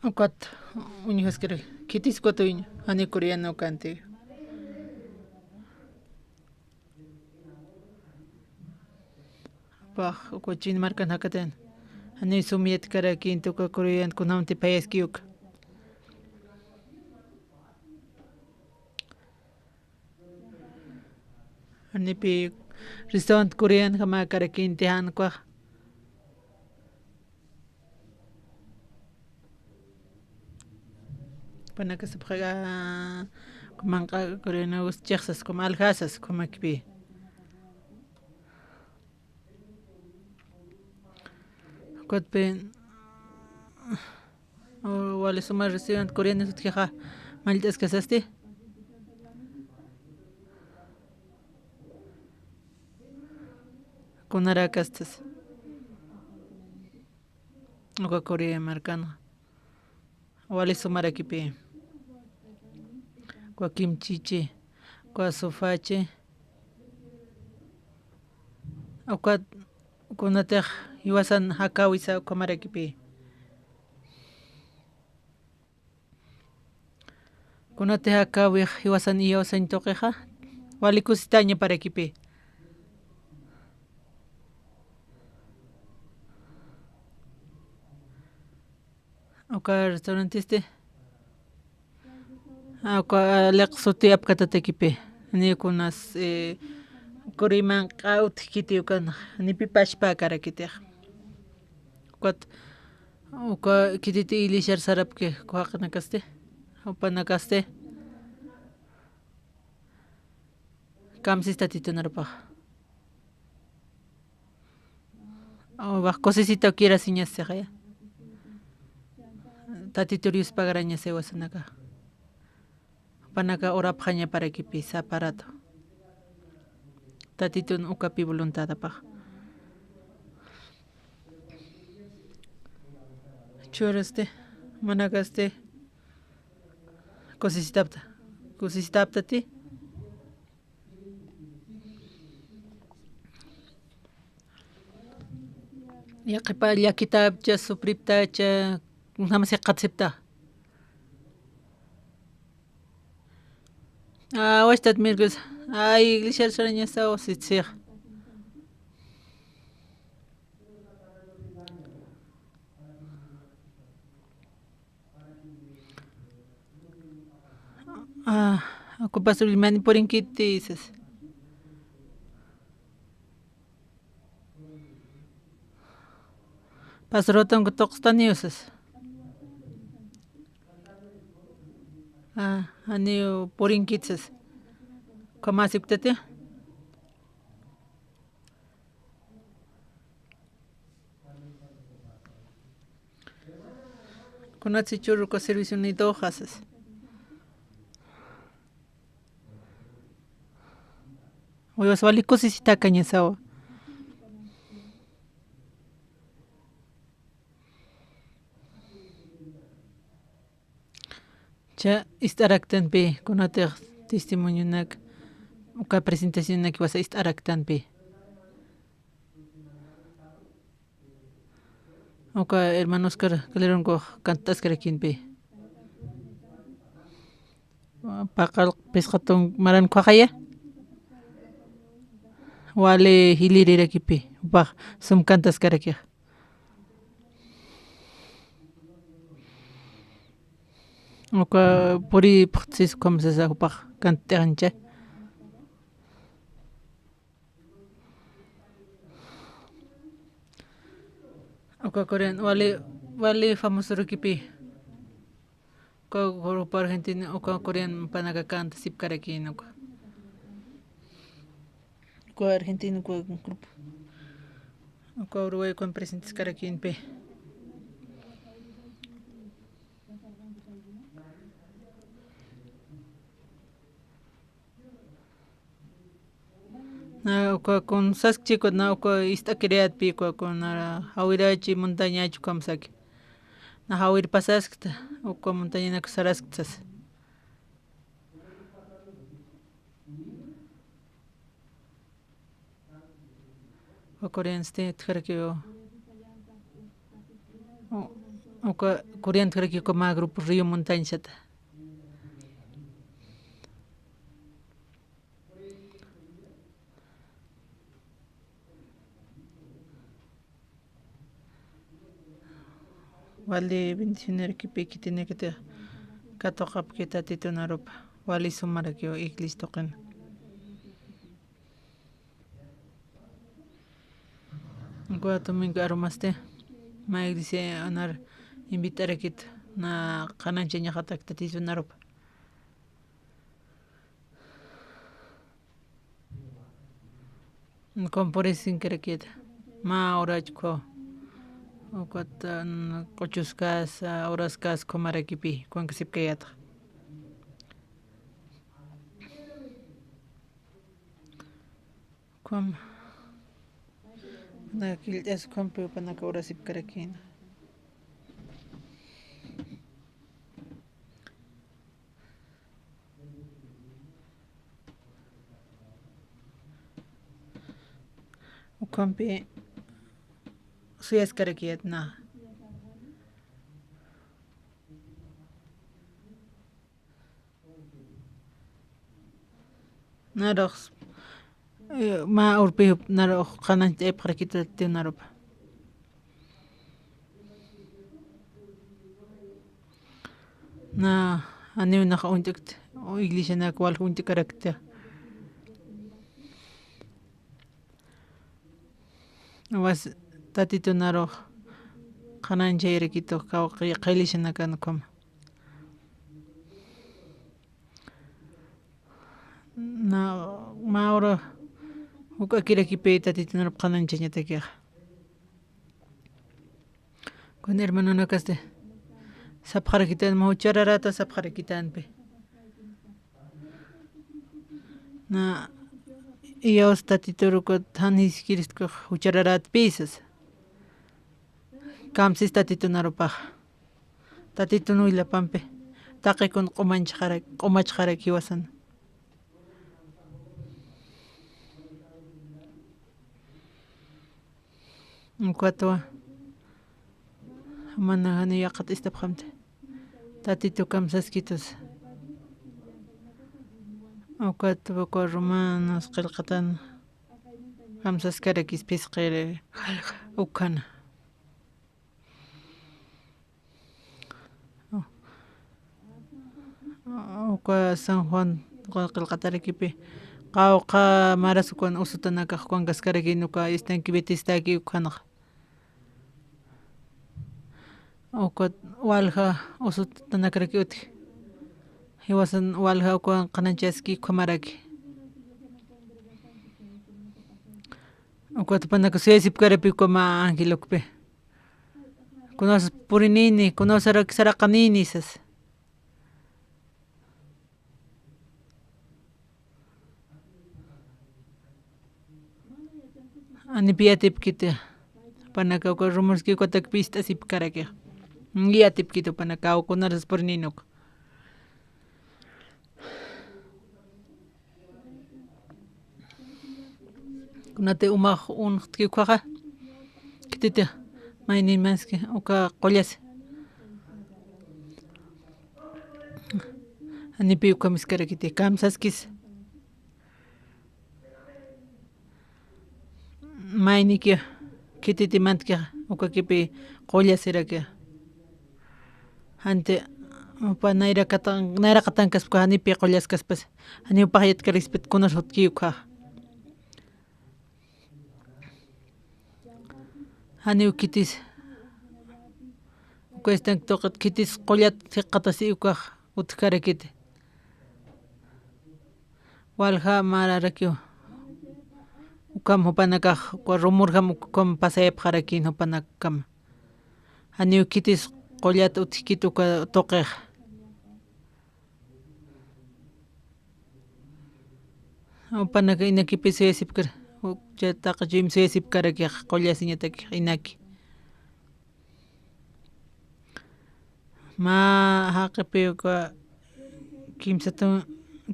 Ukat uñjaskir khitis ukat uña, jani coreano ukanti. Pax, uka chin markan jakatayna. Jani sum yatkarakïnti uka coreano kunjamti phayaski uka. Janipi restaurant coreano jamarakïnti jan ukax. Jupanaka sapxi, manq'a coreano gustchix sas, como aljasas, como kipi. Ukatpi, o, wali suma restaurant coreano utjixa, mallt'askasasti. Kunarakastas. Uka Corea markanxa. Wali sumarakipi. Uka kimchichi, uka sofachi. Uka kunatix jiwasan jakäwisa ukhamarakipi. Kunatix jakäwix jiwasan iyawsañ tuqixa, wali kusitañaparakipi. Uka restaurantisti, uka aliq suti apkatatakipi. Ni kunas, eh, Corea manq'a utjkiti ukan, ni pipashpa karakitix. Ukat, uka khititi iglesia sarapki, uka jaqinakasti, jupanakasti. Kamsis Tatitu narupax. Uwax kusisita ukirasiñasixaya. Tatitur yuspagarañasi jiwasanaka. Jupanaka urapxañaparakipi sapa rato. Tatitun ukapi voluntadapax. Churasti, manakasti, kusisitapta, kusisitaptati. Yaqhipa llakitapcha, supriptacha, kunjamasi qatsipta. Awastat mirkus, ay, iglesia sarañasaw, sitsix. Ah, ocupas Wilmani purinkiti, sas. Pasrotan ku toqstani usas. Ah, ani purinkit sas. Kamasipktati. Kunatsi churruka servicio ni doxasas. Uywas wali kusisitakañasawa. Cha ist'araktanpi, kunatix testimonionak, uka presentacionnak iwasa ist'araktanpi. Uka hermano Oscar Calderonkux kant'askarakinpi. Paqal pisqatun maran khuxaya. Wali jilirirakipi, upax sum kantaskarakix. Uka puri phuqtsis ukham sasa upax kant'añcha. Uka Corean, wali, wali famoso rukipi. Uka grupo argentino, uka Corean panaka kanta sipkarakin uka. Uka argentino, uka grupo. Uka Uruguay, uka presentes karakinpi. Na uka kun saskchikut, na uka ist'akiriyatpi, uka kun nara jawirachi montañachi ukham saki. Na jawir pasaskta, uka montañanak saraskta sas. Uka Coreansti utjarakiw. U-, uka Corean utjarakiw uka mä grupo Río Montaña sata. Wali bendicionarakipi khitinakatix katuqapki Tatitun arupa, wali sumarakiw iglesia tuqin. Uka domingo arumasti, mä iglesia anar invitarakit, na qhanañchañaxatak Tatitun arupa. Comparecenkarakiet. Mä urachku. Ukat, mm, q'uchuskas, ah, uraskas khumarakipi, kunkasipkayatax. Khum. Na killt'as khumpi upanaka urasipkarakina. Ukhampi suyaskarakiyät na. Narux, eh, mä urpiyup narux qhanañcht'ayapxarakitati narupa. Na, janiw nax uñt'akt, iglesianak wal uñt'karakta. Uwas Tatitun arux qhanañchayarakitu, kaw qi-, qillishanakan ukhama. Na, mä ura juk'akirakipï Tatitun arup qhanañchañatakixa. Kun hermanonakasti sapxarakitan, mä juchararata sapxarakitanpi. Na, Iyaws Tatitur ukat jan jiskiristkax juchararätpï sasa. Kamsis Tatitunarupax. Tatitun willapampi taqikun q'umanchxarak, q'umachxarak jiwasan. Ukatwa mana jani yaqat istapxamti. Tatitu kamsaskitus. Ukatwa uka romanos qillqatan kamsaskarakis phisqiri ukhana. Uka San Juan qillqatarakipi qawqha maras ukan usutanakax ukankaskarakïn uka estanque Betestaki ukhanxa. Ukat walja usutanakarak utji. Jiwasan walja ukan qhanañchaski ukhamaraki. Ukat jupanaka suyasipkarapi uka mä angelukpi. Kunawsas purinïni, kunawsarak saraqanïni sasa. Janipi yatipkiti, jupanaka uka rumurski ukatakpi ist'asipkaraki. Yatipkiti jupanaka, kunarasas purinïni uka. Kunati umax unxtki ukhaxa, khititix mayni maski uka qullasi. Janipi ukhamiskarakiti, kamsaskis. Mayniki khititi mantkix ukakipi qullasiraki. Janti jupa nayrakatan, nayraqatankaspa janipi qullaskaspas, janiw paxyatkarispat kunas jutki ukhax. Janiw khitis, uka estanque tuqit khitis qullat jikxatasi ukax utjkarakiti. Walja mararakiw. Ukham jupanakax, uka rumurjam ukham pasayapxarakïn jupanakjama. Janiw khitis qullat utjkit uka tuqix. Jupanaka inakipis suyasipkar, uka taqi chuyma suyasipkarakix, qullasiñatakix inaki. Mä jaqipi uka kimsatun,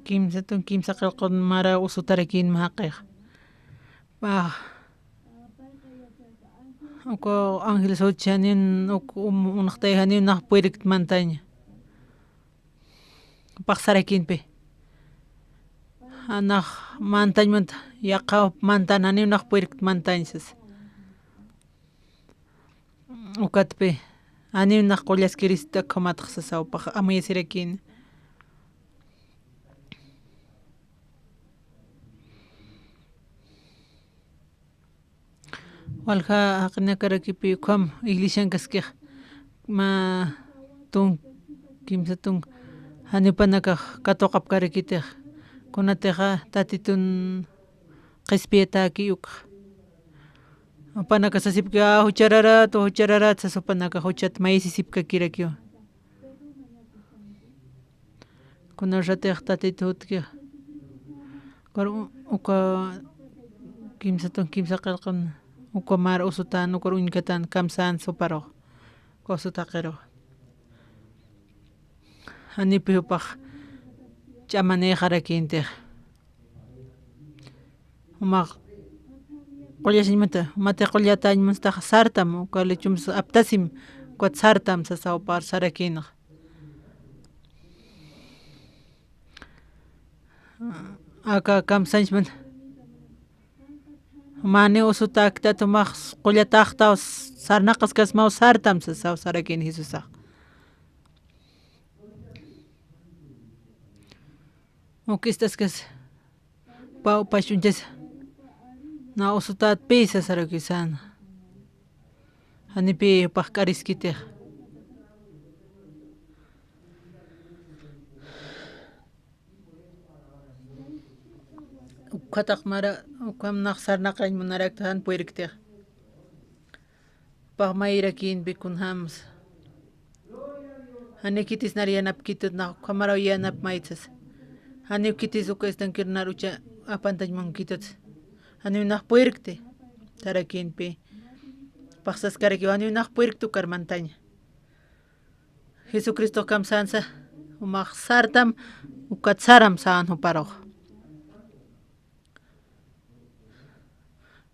kimsatun, kimsa qillqun mara usutarakïn mä jaqix. Mä, uka ángel sutchi janiw, uk, um, unxtay janiw nax puyrkt mantañ. Paxsarakïnpi. Nax mantañmanta, yaqha mantan janiw nax puyrkt mantañ sas. Ukatpi, janiw nax qullaskirista ukhamatx sasa, jupax amuyasirakïn. Walja jaqinakarakipi ukham iglesiankaskix, mä tunk, kimsa tunk, janiw jupanakax katuqapkarakitix, kunatixa Tatitun qhispiyatäki ukxa. Jupanaka sasipki, a, juchararat, juchararat, sas jupanaka juchat mayisisipkakirakiwa. Kuna ratix Tatitu jutki. Ukar u-, uka kimsa tun, kimsa qillqan, uka mar usutan, ukar uñkatan, kamsan suparux. Uka usut jaqirux. Janipi jupax ch'amanïxarakïntix. Jumax qullasiñmata, jumatix qullatañmanstax sartam, uka lechumsa aptasim, ukat sartam sasa jupar sarakïnxa. Aka kamsañchman. Jumaniw usutäktat, jumax qullataxtaw, sarnaqaskasmaw sartam sasaw sarakïn Jesusax. Uk ist'askas. Pä, pä ch'uñchasa. Nax usutätpï sasarakiw sän. Janipï jupax k'ariskitix. Ukhataq mara, ukham nax sarnaqañ munarakta jan puyirktix. Jupax mayirakïnpi kunjämsa. Janiw khitis nar yanapkitut, nax ukhamaraw yanap maytsas. Janiw khitis uka estanquero nar ucha apantañ munkitut. Janiw nax puyrkti, sarakïnpi. Paxsaskarakiw, janiw nax puyrkti ukar mantaña. Jesucristo kamsansa, jumax sartam, ukat saram sän juparux.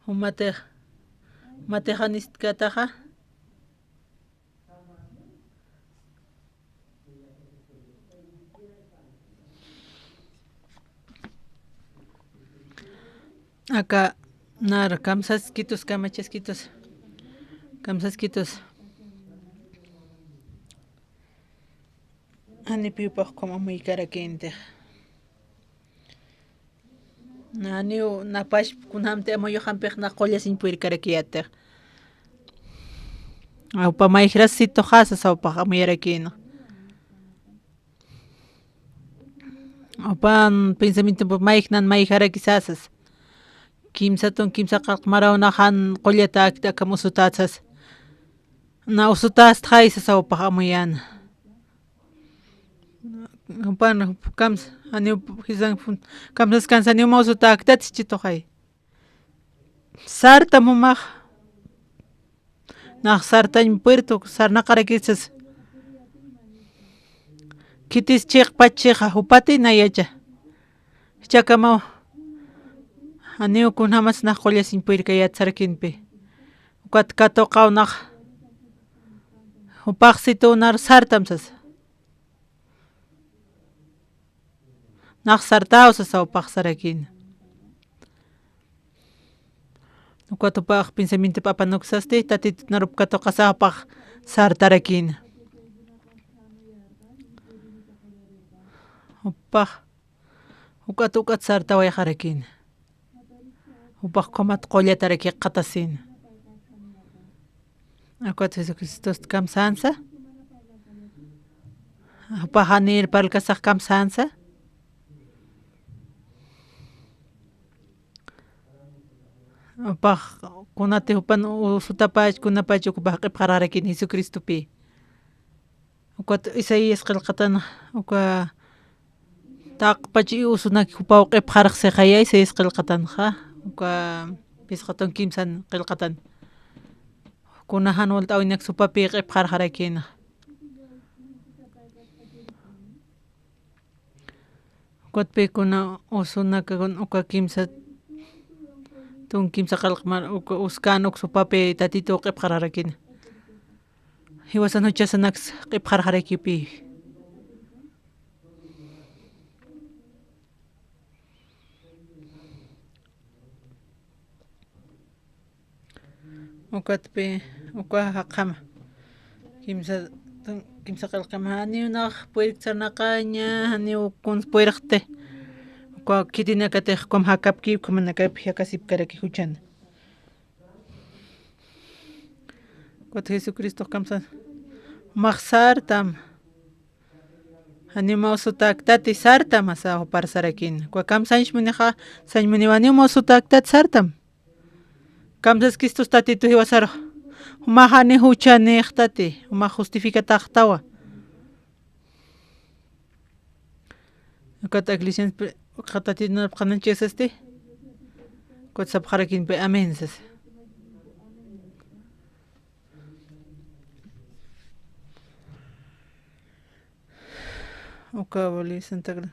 Jumatix, jumatix jan istkataxa. Aka nar kamsaskitus, kamachaskitus, kamsaskitus. Janipiw pax ukham amuykarakïntix. Janiw napax kunjamti amuyuxampix nax qullasiñ puyrkarakiyätix. Jupa mayjras situxasa sawpax amuyarakïna. Jupan pensamientompi mayjnan mayjarakisasas. Kimsatun kimsa qillq maraw nax jan qullatäkti akham usutätsas. Na usutästxaysa sawpax amuyäna. Jupan, kams-, janiw, jisan, kamsaskansa janiw mä usutäktat sichituxay. Sartam jumax. Nax sartañ puyrtu, sarnaqarakisas. Khitis chiqpach chiqa, jupati nayacha. Jichhakamaw. Janiw kunjamas nax qullasiñ puyrkayät sarakïnpi. Ukat katuqaw nax. Jupax situw nar sartam sasa. Nax sartaw sasa jupax sarakïna. Ukat jupax pensamientopi apanuksasti, Tatitut narup katuqasa jupax sartarakïna. Jupax Uk'at uk'at sartawayxarakïna. Jupax ukhamat qullatarak jikxatasïna. Ukat Jesucristost kamsänsa. Jupax janir parlkasax kamsänsa. Jupax kunati jupan usutapach, kunapach ukpax q'ipxarxarakïna Jesucristopi. Ukat Isaías qillqatan, uka taqpach usunak jupaw q'ipxarxsixaya, Isaías qillqatanxa, uka phisqatun kimsan qillqatan. Kuna jan walt'äwinak jupapi q'ipxarxarakïna. Ukatpï kuna usunak uka kimsa, tun kimsa qillq mar, uka uskän uk jupapi Tatituw q'ipxarxarakïna. Jiwasan juchasanaks q'ipxarxarakipï. Ukatpï, uka jaqjama. Kimsa, kimsa qillqama, janiw nax puyrk sarnaqaña, janiw kuns puyrxti. Uka khitinakatix ukham jakapki, ukhamanakap jakasipkaraki juchana. Ukat Jesucristox kamsa, jumax sartam. Janiw mä usutäktati sartam, asa jupar sarakïna. Uka kamsañs munixa, sañ muniwa janiw mä usutäktati sartam. Kamsaskistus Tatitu jiwasarux. Jumax jani juchanïxtati, jumax justificataxtawa. Ukat iglesianspi, uka Tatitu narpxananchasasti. Ukat sapxarakïnpï amén sasa. Uka wali Santa Cruz.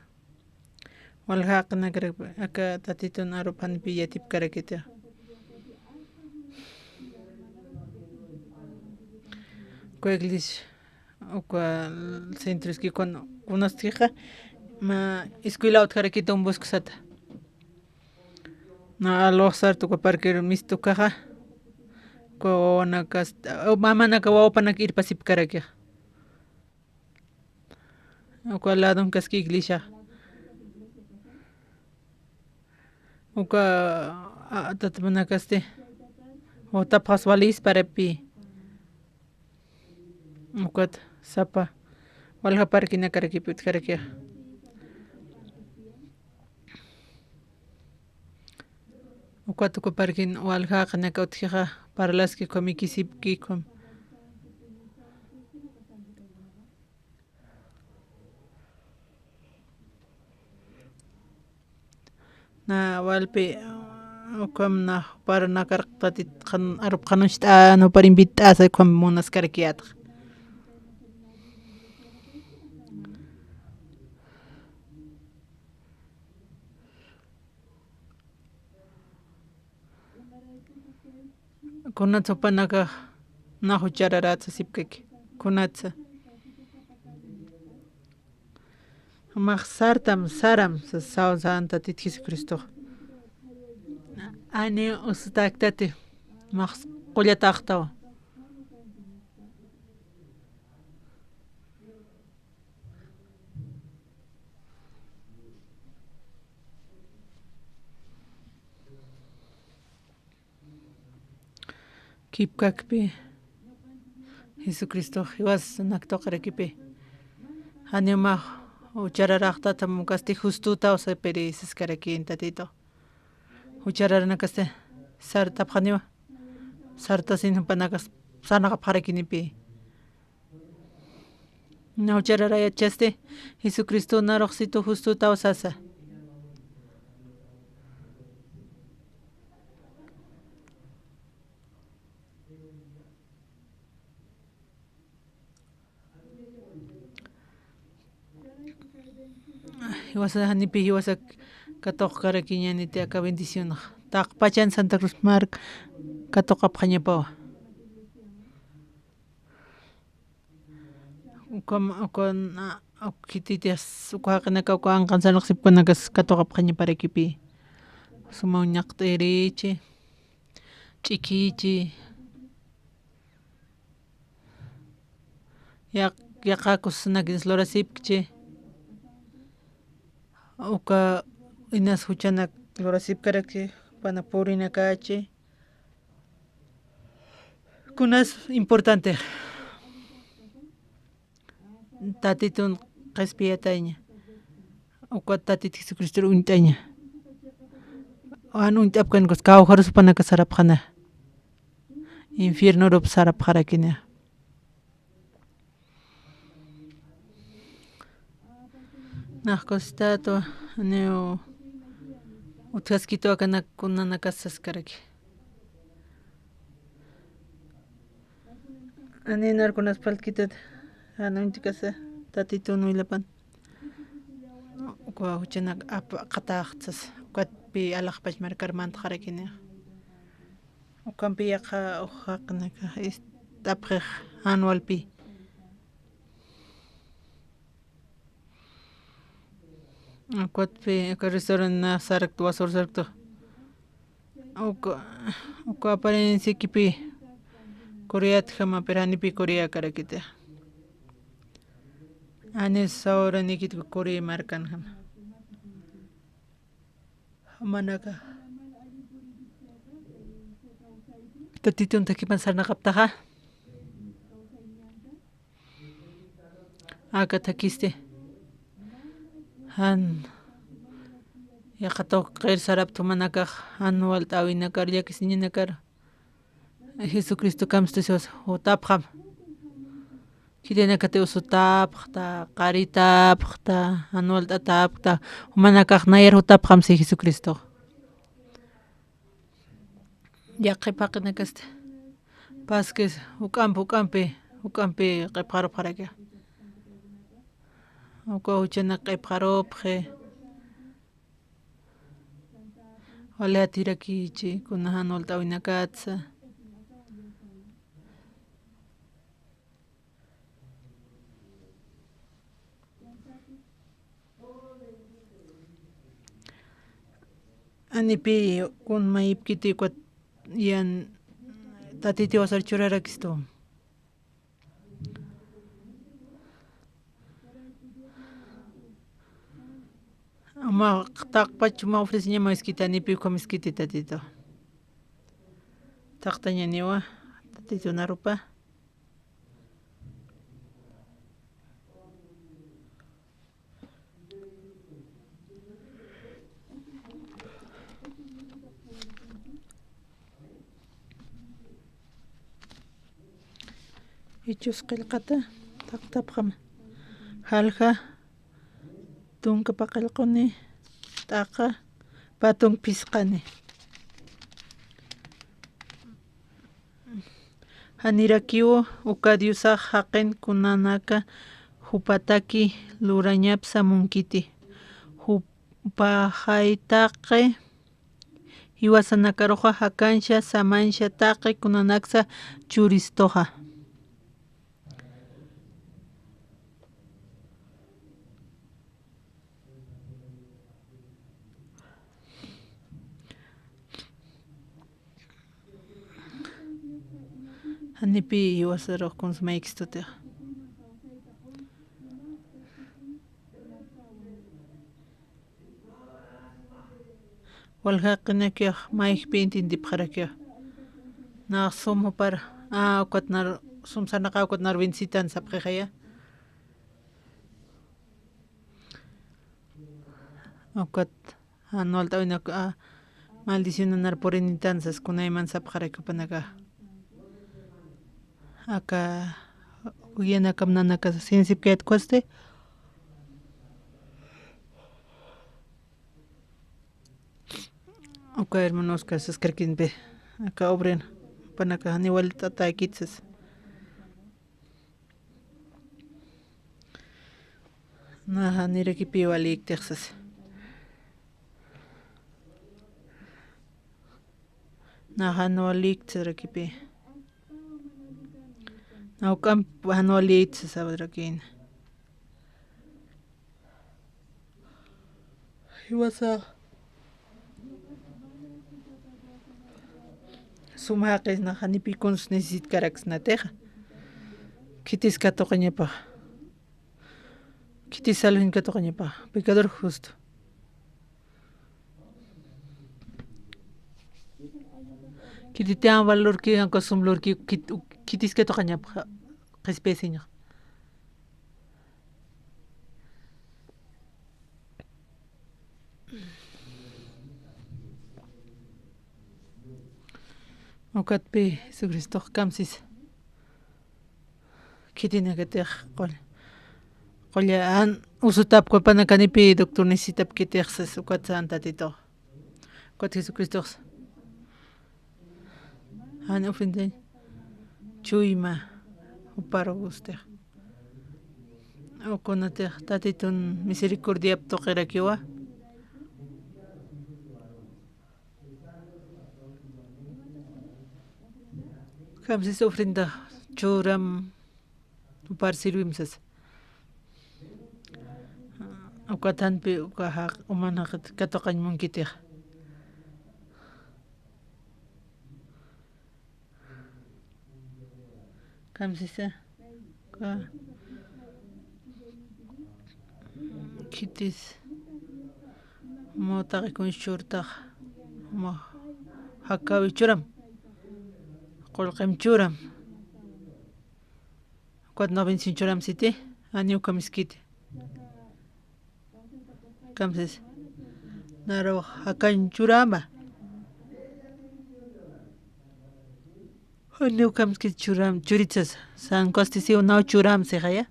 Walja jaqinakarak aka Tatitun arup janipi yatipkarakiti. Uka iglesia, uka centroski kun-, kunastkixa, mä escuela utjarakiti Don Bosco sata. Na alux sarta uka parquero mistukaxa, uka wawanakasti, mamanaka wawapanak irpasipkarakixa. Uka ladonkaski iglesia. Uka, a, tatmanakasti. Utapxas walisparapï. Ukat sapa. Walja parquenakarakipi utjarakixa. Ukat uka parquen walja jaqinaka utjixa, parlaski ukham ikisipki ukham. Na Walpi, ukham na jupar nakarqtatit qan, arupxanucht'an, jupar invit'asa, ukham munaskarakiyätxa. Kunatsa jupanakax na juchararäta sasipkaki. Kunatsa. Max sartam, saram, sa-, saw-, san Tatit Jesucristox. Ani usutäktati, max qullataxtawa. Kipkakpi, Jesucristox jiwas nak tuqirakipi. Janiw mä juchararaxtatam, ukasti justutaw sapiri siskarakïn Tatitux. Juchararanakasti sartapxaniwa. Sartasin jupanakas sarnaqapxarakinipï. Na juchararayätchasti, Jesucristo naruxsitu justutaw sasa. Jiwasa, janipi jiwasa katuqkarakiñäniti aka bendicionx. Taqpachan Santa Cruz mark katuqapxañapawa. Ukham, ukan, a, uk khititias, uka jaqinaka, uka anqan sarnaqsipkanakas katuqapxañaparakipï. Suma uñaqt'irichi, ch'ikichi, yaq-, yaqha kusanakis lurasipkchi, uka inas juchanak lurasipkarakchi, pana purinakachi. Kunas importante. Tatitun qhispiyataña. Ukat Tatit Jesucristor uñt'aña. Jan uñt'apkanikas kawkharus jupanaka sarapxana. Infiernorup sarapxarakina. Nax cositatwa, janiw utjaskitu akanak kunanakas saskaraki. Janiw narkunas phaltkitat, jan uñt'kasa, Tatitun wilapan. Uka juchanak apaqataxtsas, ukatpï alaxpach markar mantxarakinixa. Ukampi yaqha ujakanaka ist'apxix jan walpi. Ukatpi, uka restaurant na saraktu, wasur saraktu. Uka, uka apariencia kipi Coreat jama, pero janipi Corea karakita. Anis ahora nikit Corea markan jama. Jumanaka. Tatitun thakipan sarnaqaptaxa. Aka thakisti. Jan. Yaqha tuqir sarapta jumanakax, jan walt'äwinakar, llakisiñanakar. Jesucristo kamstusi jutapxam. Khitinakati usutapxta, qaritapxta, jan walt'atapxta, jumanakax nayar jutapxam si Jesucristo. Yaqhip jaqinakasti. Paskis, juk'ampi, juk'ampi, juk'ampi q'ipxarupxaraki. Uka juchanak q'ipxarupxi. Wali atirakichi, kuna jan walt'äwinakatsa. Janipi kun mayipkiti ukat yan Tatitiw wasar churarakistu. Uma taqpach uma ofreceñama iskiti, janipi ukham iskiti Tatito. Taqtañaniwa, Tatito narupa. Hechos qillqata taqtapxam. Jalja, tunka paqallquni, t'aqa, Patunk phisqani. Janirakiw uka diosax jaqin kunanaka jupataki lurañapsa munkiti. Jupaxay taqi jiwasanakaruxa jakanxa, samanxa taqi kunanaksa churistuxa. Janipi jiwasarux kuns maykistutix. Waljaqinakix mayjpi intintipxarakix. Nax sum jupar, a, ukat nar, sum sarnaqa ukat nar bendecitan sapxixaya. Ukat jan walt'äwinak, a, maldicionanar purinitan sas kunayman sapxaraki jupanaka. Aka uyanakam nanaka sinsipkayat kusti. Uka hermanos ka saskarkinpi, aka obren, panaka janiw walt'atäkit sas. Naxa nirakipi walïktix sas. Naxa jan walïkt sarakipi. Nax juk'amp jan walïkt sasarakïn. Jiwasa sum jaqis nax janipi kuns necesitkaraks natixa. Khitis katuqañapax. Khitis salvin katuqañapax. Pecador justo. Khititian valorki, anka sum lurki, khit-, khitis katuqañapax. Qhispiyasiñax. Ukatpi Jesucristox kamsis khitinakatix qull-, qulla jan usutapkapana kanipi doctor necesitapkitix sas ukat san Tatitux. Ukat Jesucristox jan ofrendañ chuyma juparu gustix. Ukunatix Tatitun misericordiap tuqirakiwa. Kamsis ofrenda churam jupar sirvim sas. Ukat janpi uka jaq-, uman jaqit katuqañ munkitix. Kamsisa, ka-, khitis, mu taqi kunsi churtax, mu jakawi churam, qullqim churam. Ukat nax bendición churam siti, janiw kamskiti. Kamsis. Naru jakañ churama. Janiw kamskiti churam, churit sas. San Kostisiw naw churam sixaya.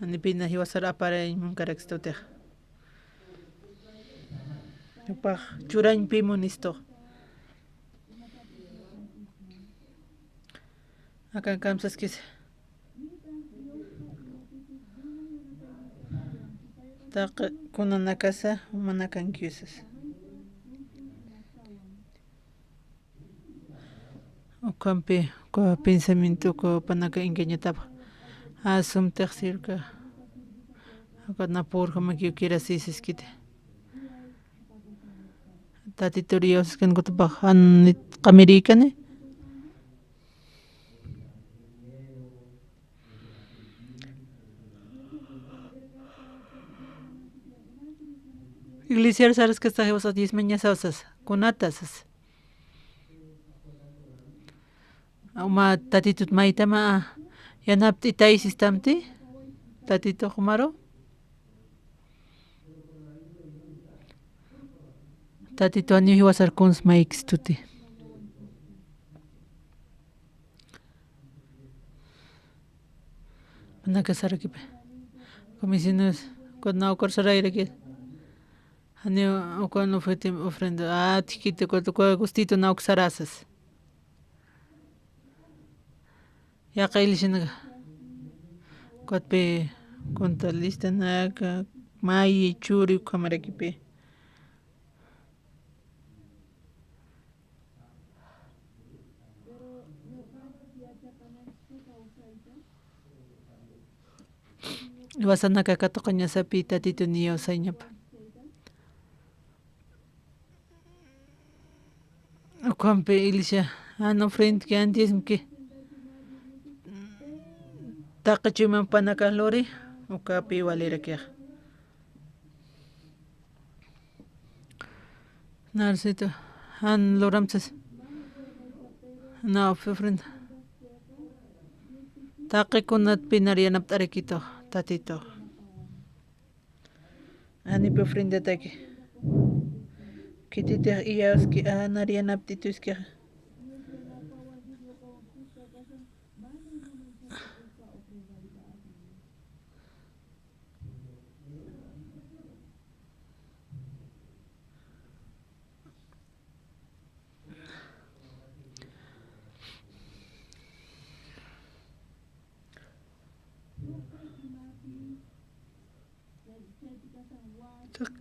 Janipina jiwasar aparay munkarakstutix. Jupax churañpi munistux. Akan kamsaskis. Taqi kunanakasa, umanakankiw sas. Ukampi, uka pensamiento, uka panaka engañatapxa. Asumtix sirka. Ukat napurjamakiw kirasisiskiti. Tatituriw siskan kutapax jan qamirïkani. Iglesiar saraskasta jiwasat diezmañasaw sas, kunata sas. Uma Tatitut maytama yanapt'itay sistamti, Tatitux umaru. Tatitux janiw jiwasar kuns maykstuti. Panaka sarakipi. Comisión, kuna ukur sarayrakit. Janiw ukan ofrenda, ah, tikiti, ukat uka gustito na uksarasas. Yaqha ilishanaka. Ukatpi kunta listanaka, mayi, churi, ukhamarakipi. Iwasanaka katuqañasapi Tatitu niyaw sañapa. Ukhampi ilisha, jan ofrendki, jan diezmki. Taqi chuymanpanaka luri, ukapi walirakixa. Narcito, jan luramsas. Na ofrenda. Taqi kunatpi nar yanapt'arakitux, Tatitux. Janipi ofrendataki. Khititix iyawski, a, nar yanapt'ituskixa.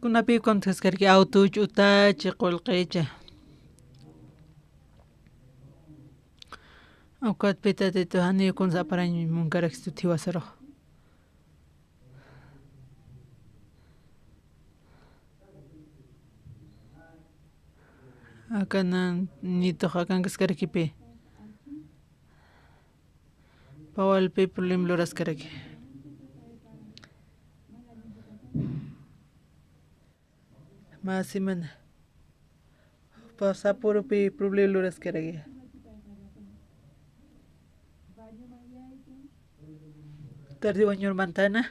Kunapi kuntxaskarki, awtuch, utach, qullqicha. Ukatpi Tatitu janiw kunsa aparañ munkarakstu jiwasarux. Akanan nitux akankaskarakipi. Pawalpi problema luraskaraki. Mä semana. Jupa sapurupi problema luraskaraki. Tarde wañurmantana.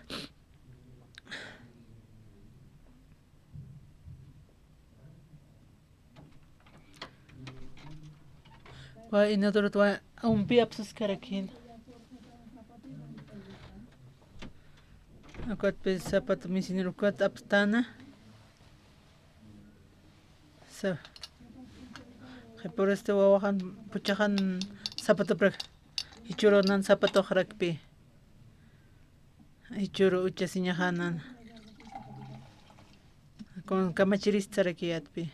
Wa inadurut wa umpi apsaskarakin. Ukatpi zapato misinero ukat apstana. Sa-, qhipurasti wawaxan puchaxan zapatoprak. Jichhüru nan zapatoxarakpi. Jichhüru uchasiñaxanan. Kun kamachiristsarakiyätpi.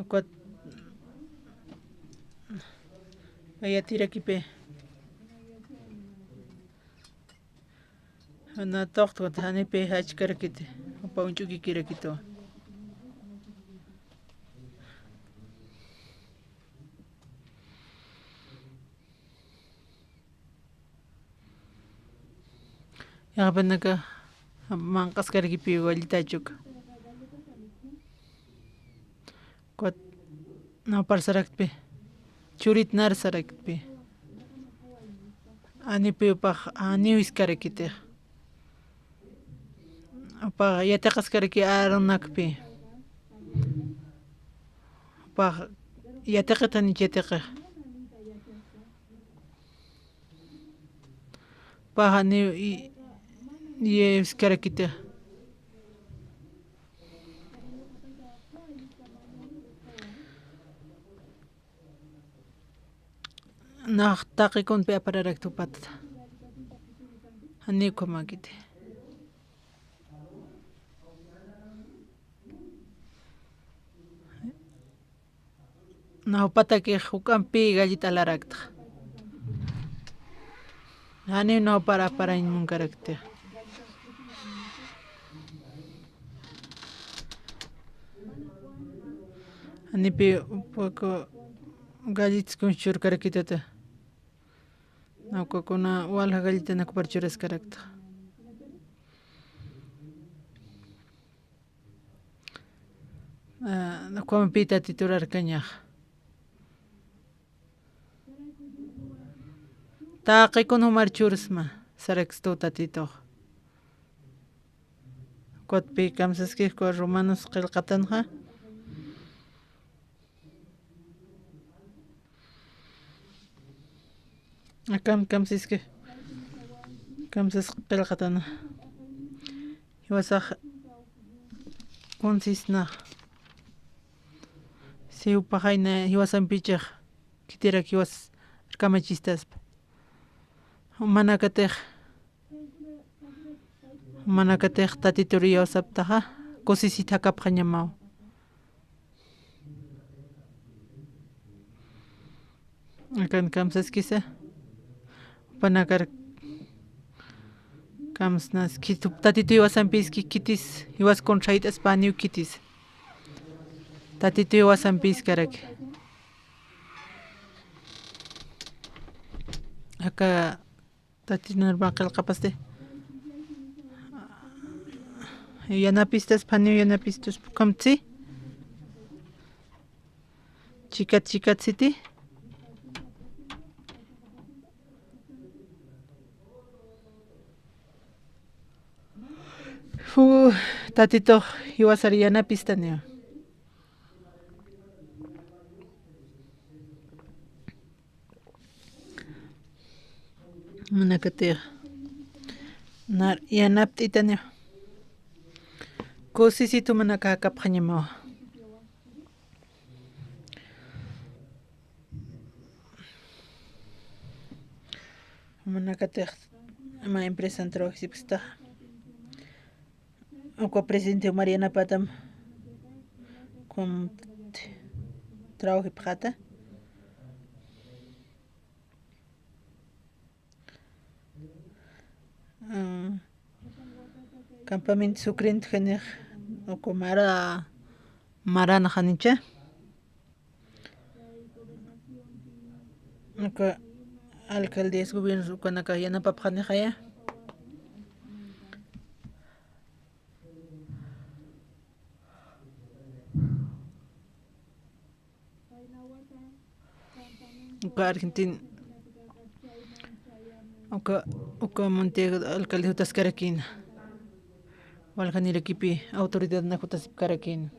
Ukat ayatirakipi. Jana tuqt'kut janipi jachkarakiti, jupa uñch'ukikirakitu. Yaqhapinaka manq'askarakipi galletachuka. Ukat nawpar saraktpi, churit nar saraktpi. Janipi jupax, janiw jiskarakitix. Jupax yatiqaskaraki arunakpi. Jupax yatiqit janich yatiqix. Jupax janiw i-, jiskarakitix. Nax taqi kunpi apararakta jupatata. Janiw ukhamäkiti. Nax jupatakix juk'ampi galleta alarakta. Janiw nax jupar aparañ munkarakta. Janipi jupaku galletas kuns churkarakitata. Nax ukakuna walja galletanakpar churaskarakta. Ah, ukhampi Tatitur arkañax. Taqi kun jumar chursma, sarakstu Tatitux. Ukatpi kamsaskix, uka Romanos qillqatanxa. Akan kamsiski. Kamsas qillqatana. Jiwasax kunsisna. Si jupaxayna jiwasampichix khitirak jiwas arkamachistaspa. Jumanakatix, jumanakatix Tatitur iyawsaptaxa, kusisit jakapxañamaw. Akan kamsaskisa, jupanakar kamsnas, khitu-, Tatitu jiwasampiski khitis, jiwas kunsa jayt'aspa janiw khitis. Tatitu jiwasampiskarak. Aka Tatitu narma qillqapasti. Yanapistaspa, janiw yanapistaspa, kamtsi. Chikat, chikat siti. Fu, Tatitux jiwasar yanapistaniwa. Jumanakatix nar yanapt'itaniwa. Kusisitu jumanakax jakapxañamawa. Jumanakatix ima empresan trabajisipkstaxa. Uka presidente Mariana Patam kum trabajipxata. Mm, campamento Sucrent janix uka mara, maran janicha. Uka alcaldías, gobiernos ukanakax yanapapxanixaya. Uka Argentina, uka, uka munti alcalde jutaskarakïna. Waljanirakipi autoridadnak jutasipkarakïna.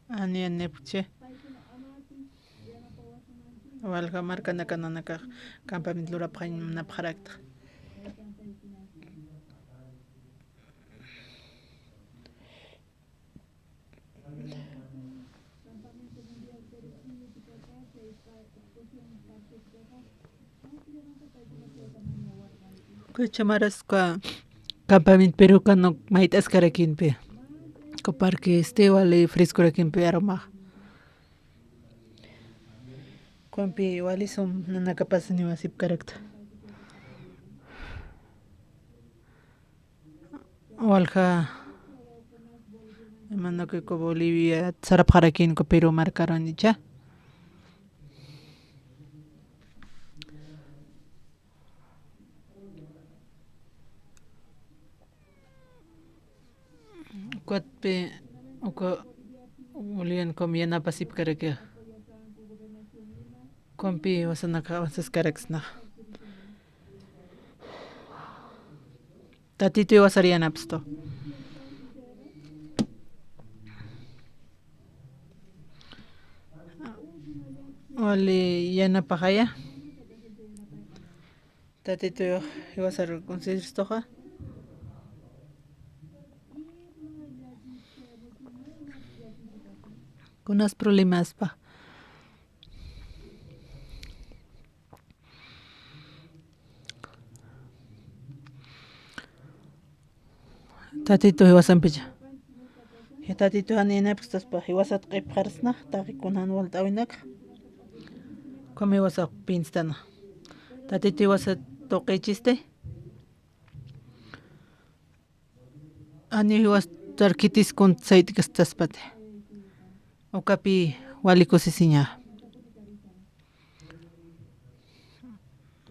Ani, anipchi. Walja markanakananakax campamento lurapxañanapxarakta. Uka chamaras uka campamento Perucano mayt'askarakïnpi. Uka parque este wali frescorakïnpi arumax. Ukampi wali sum nanakapasniwa sipkarakta. Walja, imanakuyku Bolivia sarapxarakïnku Perú markaranicha. Ukatpi, uka Bolivian kum yanapasipkaraki. Kumpi wasanaka, wasaskaraksna. Tatituy wasar yanapstu. Wali yanapaxaya. Tatituy jiwasar consejostuxa. Kunas problemaspa. Tatitu jiwasampicha. Tatitu jani inapxtaspa, jiwasat q'ipxarsna, taqi kunan walt'awinakxa. Ukham jiwasat pinstana. Tatitu jiwasat tuqichisti. Janiw jiwasar khitis kunt sayt'kastaspati. Ukapi wali kusisiña.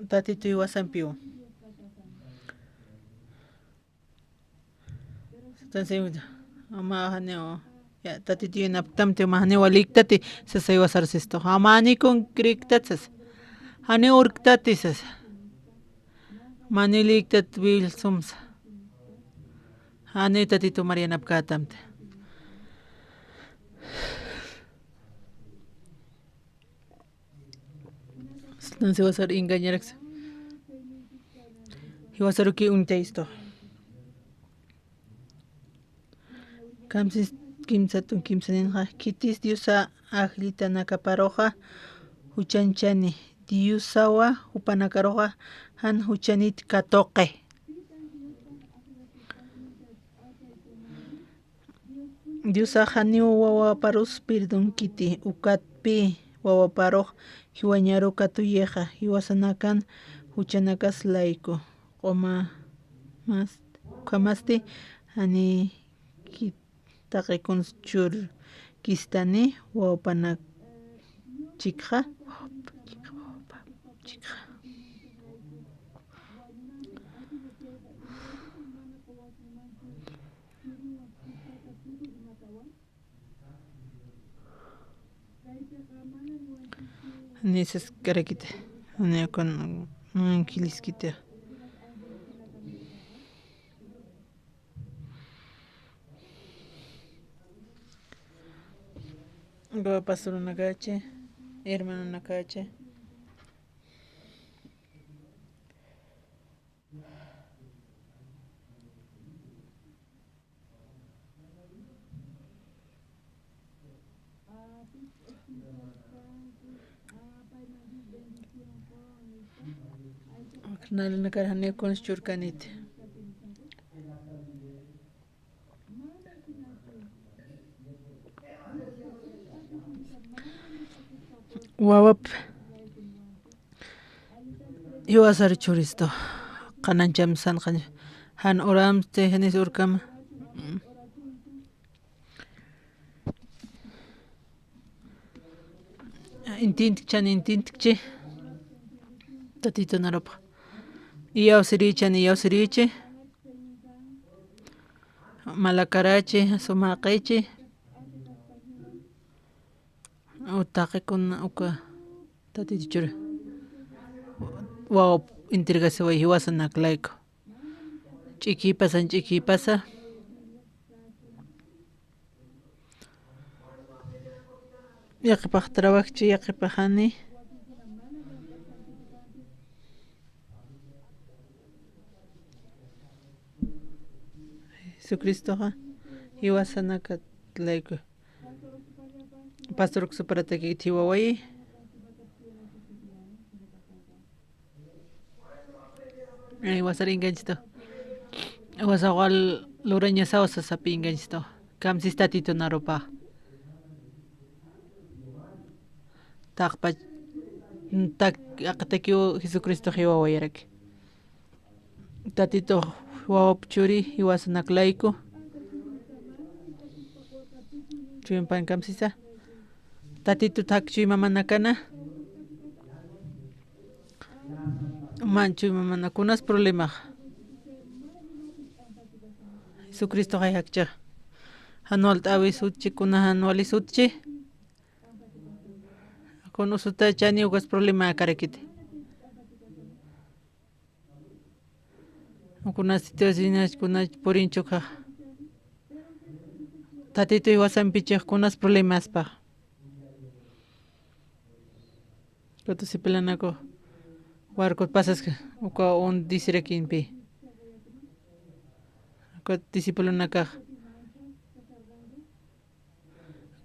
Tatituy jiwasampiw. Entonces, ama janiw, ya, Tatituy yanapktamti, ama janiw walïktati, sasa jiwasar sistu. Ama janiw kunkrïktat sasa. Janiw urktati sasa. Ama janiw lïktat Biblia sumsa. Janiw Tatitu María yanapkätamti. Entonces, jiwasar engañaraksa. Jiwasaruki uñtaystu. Kamsis kimsatun kimsaninxa, khitis Diosa ajllitanakaparuxa juchanchani, Diosawa jupanakaruxa jan juchanit katuqi. Diosax janiw wawaparus perdonkiti, ukatpï wawaparux jiwañaru katuyixa, jiwasanakan juchanakas layku. Q'uma mas, ukhamasti jani ki-, taqi kuns churkistani wawpanakchikxa. Wawpachikxa. Nisaskarakita, ni kun, mm, kiliskita. Pastorunakachi, hermanunakachi. Carnalnakar janiw kuns churkaniti. Wawap jiwasar churistu. Qanancham sanqañ jan uramsti janis urkama. Intintkchan intintkchi. Tatitun arupxa. Iyawsirïchan iyawsirïchi. Malakarachi, sumaqichi. U taqikuna uka Tatituchur waw entregasiway jiwasanak layku. Ch'ikipasa, ch'ikipasa. Yaqhipax trabajchi, yaqhipaxani. Jesucristoxa jiwasanaka layku. Pastor uksuparataki thiwawayi. Ay, wasar ingañchitu. Wasa wal lurañasaw sasapi ingañchitu. Kamsis Tatitun arupa. Taqpa, tak, aqtakiw Jesucristo jiwawayaraki. Tatitux wawap churi jiwasanak layku. Chuyman pan kamsisa. Tatitut jak chuy mamanakana. Man chuy mamana kunas problemax. Jesucristoxay jakcha. Jan walt'äwis utchi, kuna jan walis utchi. Kun usuta chani ukas problema karakiti. Kunas situaciones, kunas purinchukxa. Tatituy jiwasampichix kunas problemaspax. Kutu sipilanaku barcot pasaska, uka hundisirakimpi. Kutu discipulonakax.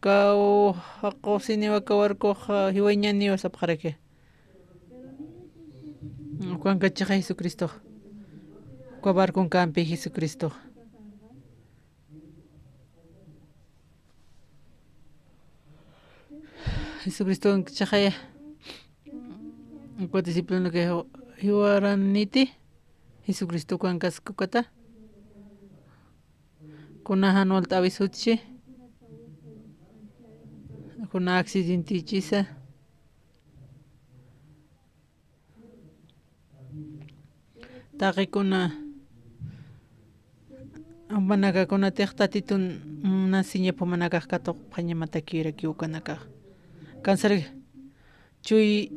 Kaw jaqusiniwa ka barcoxa jiwañaniwa sapxaraki. Ukankachaxa Jesucristox. Uka barconkampi Jesucristox. Jesucristochaxaya. Uka discipulonaka jiwaraniti. Jesucristo ukankaskukata. Kuna jan walt'äwis utchi. Kuna accidentichisa. Taqikuna, jumanakakunatix Tatitun, mm, nasiñap jumanakax katuqphañamatakirakiw ukanakax. Kansar chuy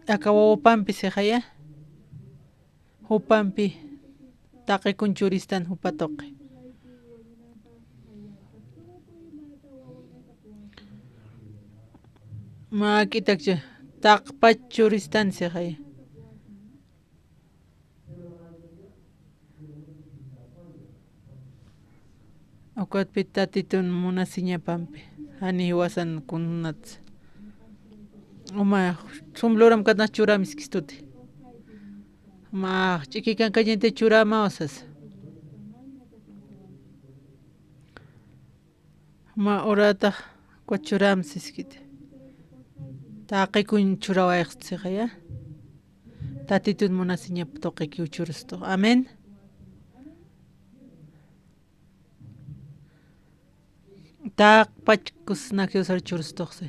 aka wawapampi sixaya. Jupampi taqikun churistan jupa tuqi. Mä k'itakcha taqpach churistan sixay. Ukatpï Tatitun munasiñapampi, jani jiwasan kunats. Uma sum luram katnas churamiskistuti. Mä ch'iki kankañanti churamaw sasa. Mä uratax ukat churam siskiti. Taqi kuñ churawayxsixaya. Tatitun munasiñap tuqikiw churistux. Amén. Taqpach kusnakiw sar churistuxsi.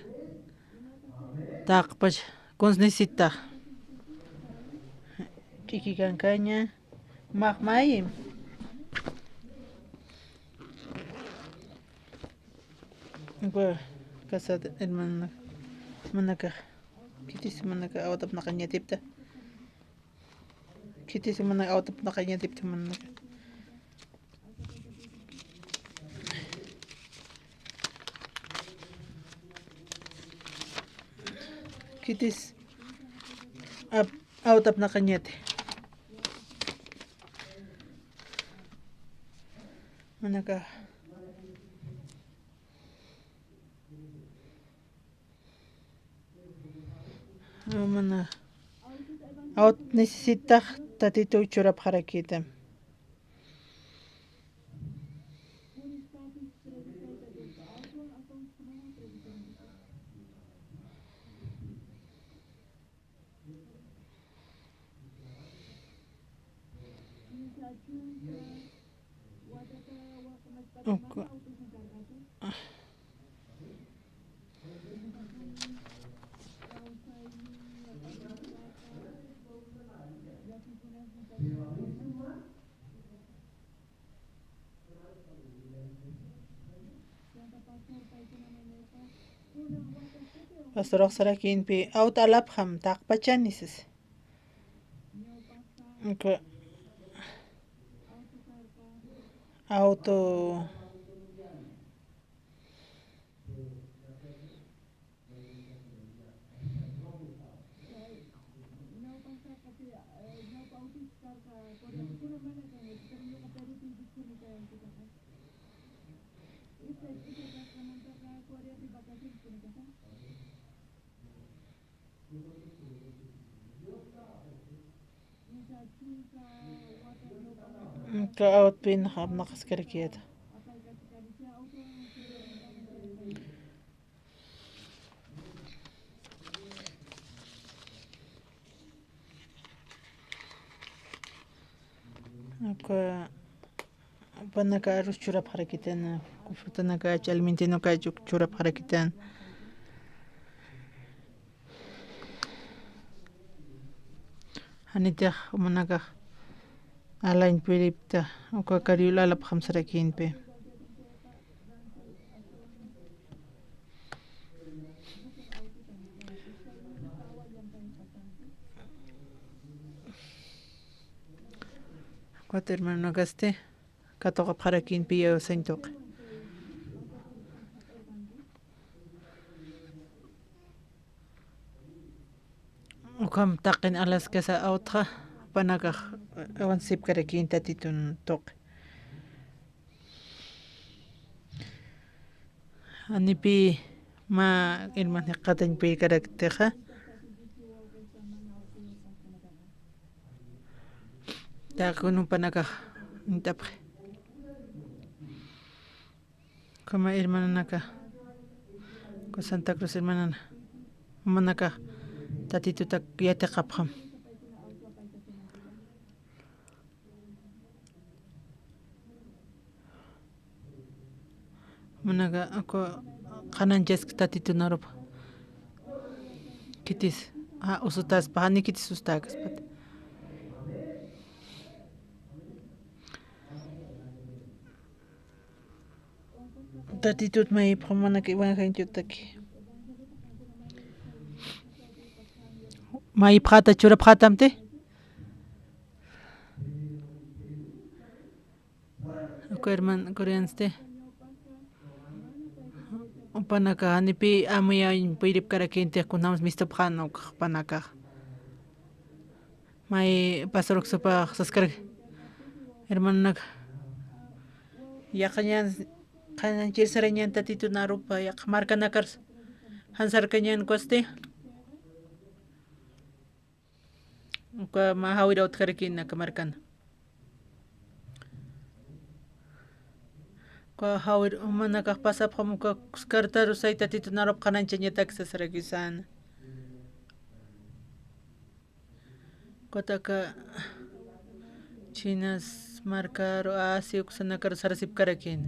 Taqpach kuns necesita. Ch'iki kankaña. Maqmayim. Ukwa, casada, hermana, manakax. Khitis manaka awtapnaqañatipta. Khitis manaka awtapnaqañatipta manaka. Khitis ap-, awtapnaqañati. Manaka. Mana. Awt necesitax Tatituw churapxarakïtam. Uka. Pastorux sarakïnpi, awt alapxam, taqpachani sasa. Uka awto. Uka awtpin apnaqaskarakïta. Uka jupanaka arroz churapxarakitana, frutanaka, alimentonaka churapxarakitana. Janitix jumanakax alañ piripta, uka kariyul alapxam sarakïnpi. Cuatro hermanokasti katuqapxarakïnpi yawsañ tuqi. Ukham taqin alaskasa awtxa, jupanakax awansipkarakïn Tatitun tuqi. Janipï mä hermana jiqatañ pïrkaraktixa, taqi jupanakax uñt'apxi. Ukhama hermananaka, uka Santa Cruz hermanana, jumanakax Tatituta yatiqapxam. Jumanaka uka qhanañchaski Tatitun arupa. Khitis, a, usutaspa, jani khitis usutäkaspati. Tatitut mayipxam, manaka evangeliontaki. Mayipxäta, churapxätamti. Uka hermana Coreansti. Jupanaka janipi amuyañ puyripkarakinti, kunjams mistupxän uk jupanakax. May pasaruksupax saskarki, hermanonaka. Yaqañan, qhananchir sarañan Tatitun arupa, yaqha markanakar jan sarkañän ukhasti. Uka mä jawir utjarakïn aka markan. Uka jawir jumanakax pasapxam uka kuskartaru say Tatitun arup qhananchañatak sasarakiw säna. Ukataka Chinas markaru, Asia uksanakaru sarasipkarakïn.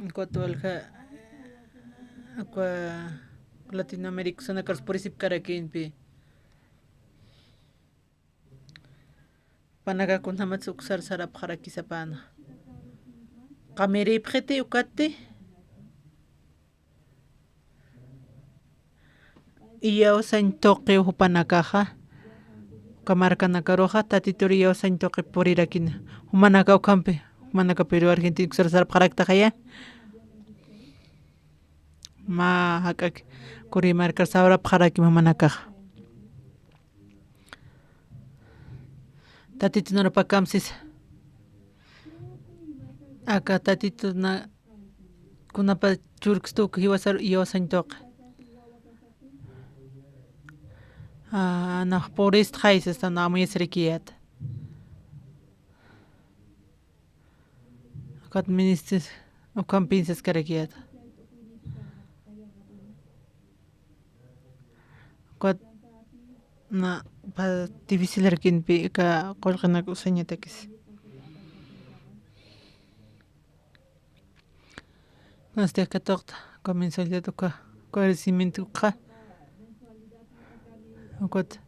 Ukat walja, uka Latinoamérica uksanakar purisipkarakïnpi. Jupanaka kunjamatsa uksar sarapxarakisapäna. Qamiripxiti ukatti. Iyawsañ tuqiw jupanakaxa, uka markanakaruxa Tatitur iyawsañ tuqi purirakina. Jumanaka ukhampi, jumanaka Perú, Argentina uksar sarapxaraktaxaya. Mä jak'ak kuri markar sarapxarakim jumanakaxa. Tatitun arupa kamsisa. Aka Tatituna kunapa churkstu jiwasar iyawsañ tuqi. Ah, nax puristxay sasta, nax amuyasirikiyät. Ukat ministis, ukham pinsaskarakiyät. Ukat na, pa, difícil arkinpi, aka qullqinak usañatakis. Nasti katuqta, comenzó ya toca, agradecimiento uka. Ukat.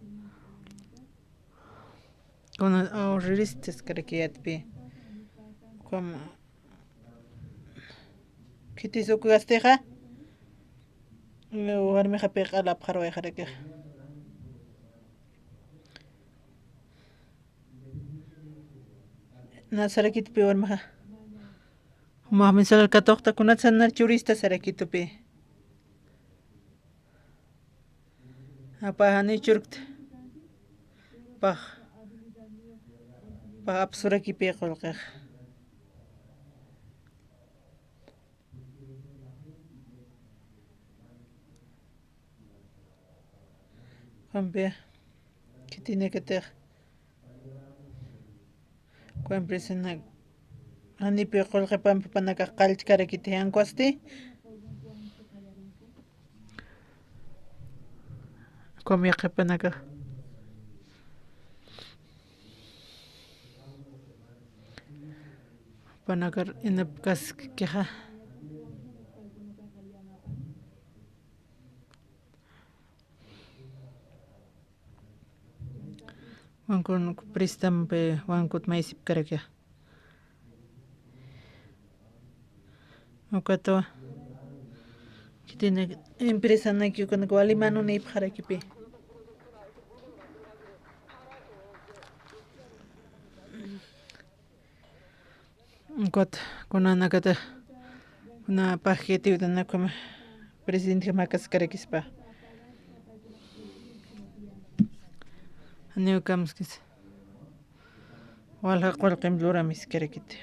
Kuna ahorristas karakiyatpi. Como, khitis ukastixa, warmixa piq'alapxaruwayxarakixa. Na sarakitupi warmixa. Jumax mensalar katuqta, kunatsa nar churista sarakitupi. Apa, jani churkta. Pax. Pax apsurakipi qullqix. Jumpix. Khitinakatix. Uka empresanak, janipi qullqipampi jupanakax qallchkarakiti, jan ukhasti. Ukham yaqhipanakax. Jupanakar inapkaskixa. Bancon prestampi, bancot maysipkarakixa. Ukatwa, khitina empresanaki ukanak wali manunipxarakipi. Ukat kunanakata, kuna pajetiwtanakum presidente makaskarakispa. Janiw kamskis. Walja qullqim luramiskarakiti.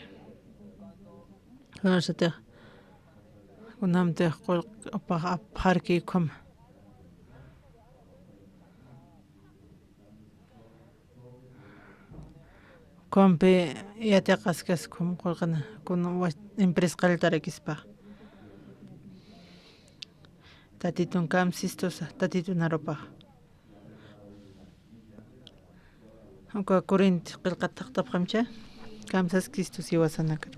Kunasatix, kunamtix qullqi apxarki ukham. Ukhampi yatiqaskas ukham qullqina, kun wa-, empresa qalltarakispa. Tatitun kamsistusa, Tatitun arupax. Uka kurinti qillqat thaqtapxamcha, kamsaskistus jiwasanakat.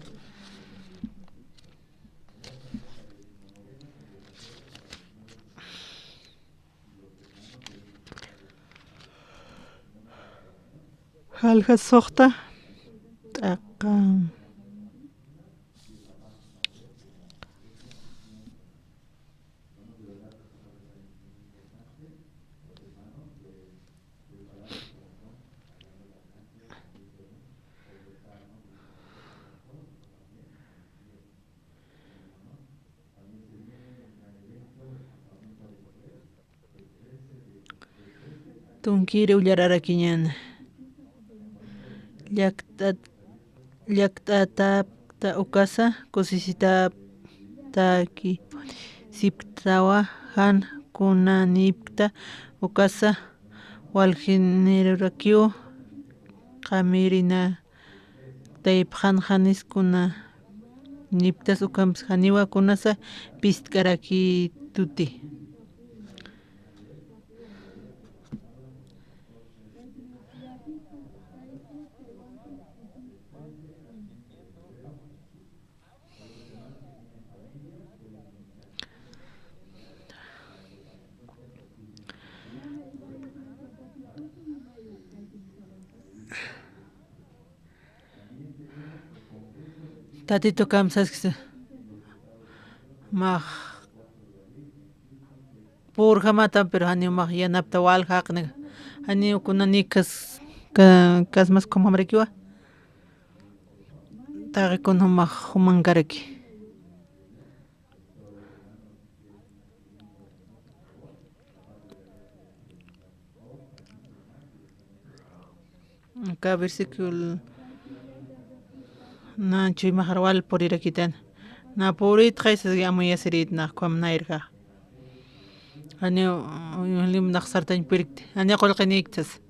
Jalja suxta t'aqa. Tunkiri ullararakiñäna. Llakt'at-, llakt'atäpkta ukasa, kusisitäpkipuni sipktawa, jan kunanïpkta ukasa, waljinirurakiw qamirina taypxanxanis kunanïpktas ukhams janiwa kunasa pistk'arakituti. Tatitu kamsasksa. Max purjamatam, pero janiw max yanapta walja jaqni. Janiw kunanikas ka-, kasmas khumamrakiwa. Taqi kun jumax jumankaraki. Aka versículo na chuymaxar wal purirakitän. Na puritxay sas amuyasirït nax ukham nayrja. Janiw, limnax sartañ pirkti. Janiw qullqinïktas.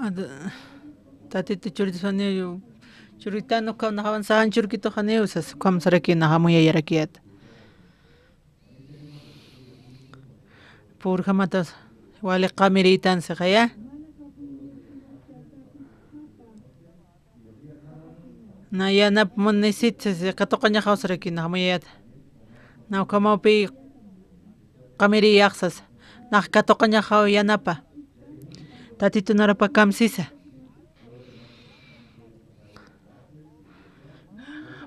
Ad-, Tatitu churitasaniw, churitan ukham nax avanzaxan churkitux janiw sas, ukham saraki nax amuyayarakiyät. Purjamatas wali qamirïtan sixaya. Na yanap munisitsa, katuqañaxaw saraki nax amuyayät. Na ukhamawpï qamirïyax sas. Nax katuqañaxaw yanapa. Tatitu narupa kamsisa.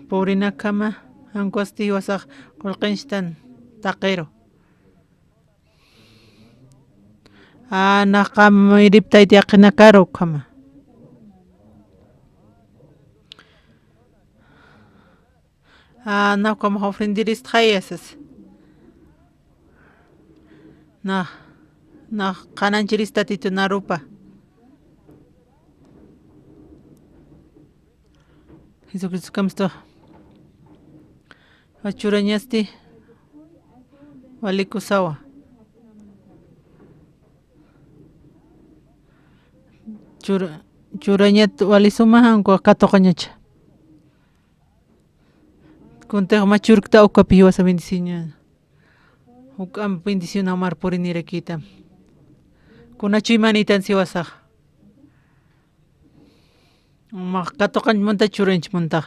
Purinakama, ankusti jiwasax qullqinstan taqiru. A, nax qamiriptayt yaqinakaru ukhama. A, nax ukhamax ofrendiristxaya sas. Nax, nax qhanañchirist Tatitu narupa. Jesucristo kamstu. Churañasti walikusawa. Chura-, churañat walisuma, anku katuqañacha. Kuntix mä churkta ukapi jiwasa bendiciña. Juk'amp bendicionaw mar purinirakïtam. Kuna chuymanïtan siwasax. Max katuqañ munta churañ muntax.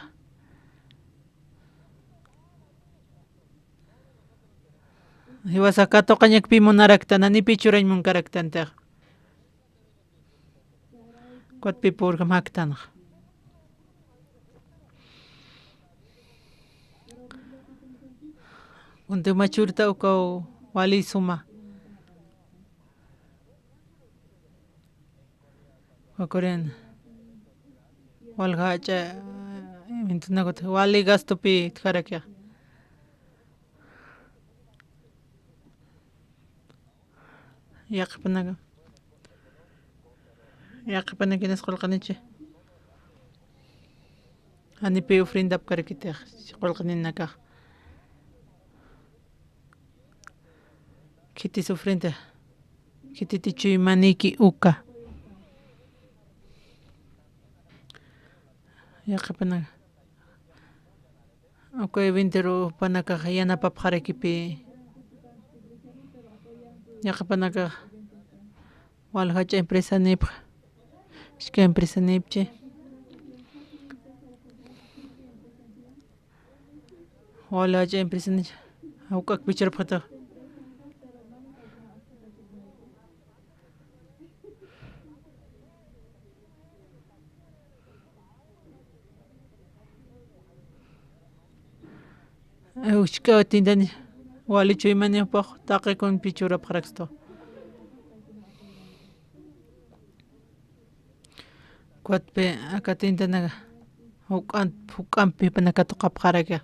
Jiwasa katuqañakpi munaraktan, nanipï churañ munkaraktantax. Kutpi purjam jaktanxa. Kunti mä churkta ukaw wali suma. Wakurin walja jach'a, mintunakut wali gastopi utjarakixa. Yaqhipanaka, yaqhipanakinas qullqinichi. Janipï ofrendapkarakitix qullqininakax. Khitis ofrenda, khititi chuymanïki uka. Yaqhipanaka. Uka eventorupanakax yanapapxarakipï. Yaqhipanakax walja jach'a empresanïpxa, jisk'a empresanïpchi. Walja jach'a empresanïpchi. Juk'akpi churapxataw. Jisk'a tintani wali chuymani jupax taqi kunpi churapxarakstu. Kutpi aka tintanaka juk'an-, juk'ampi jupanaka katuqapxaraki.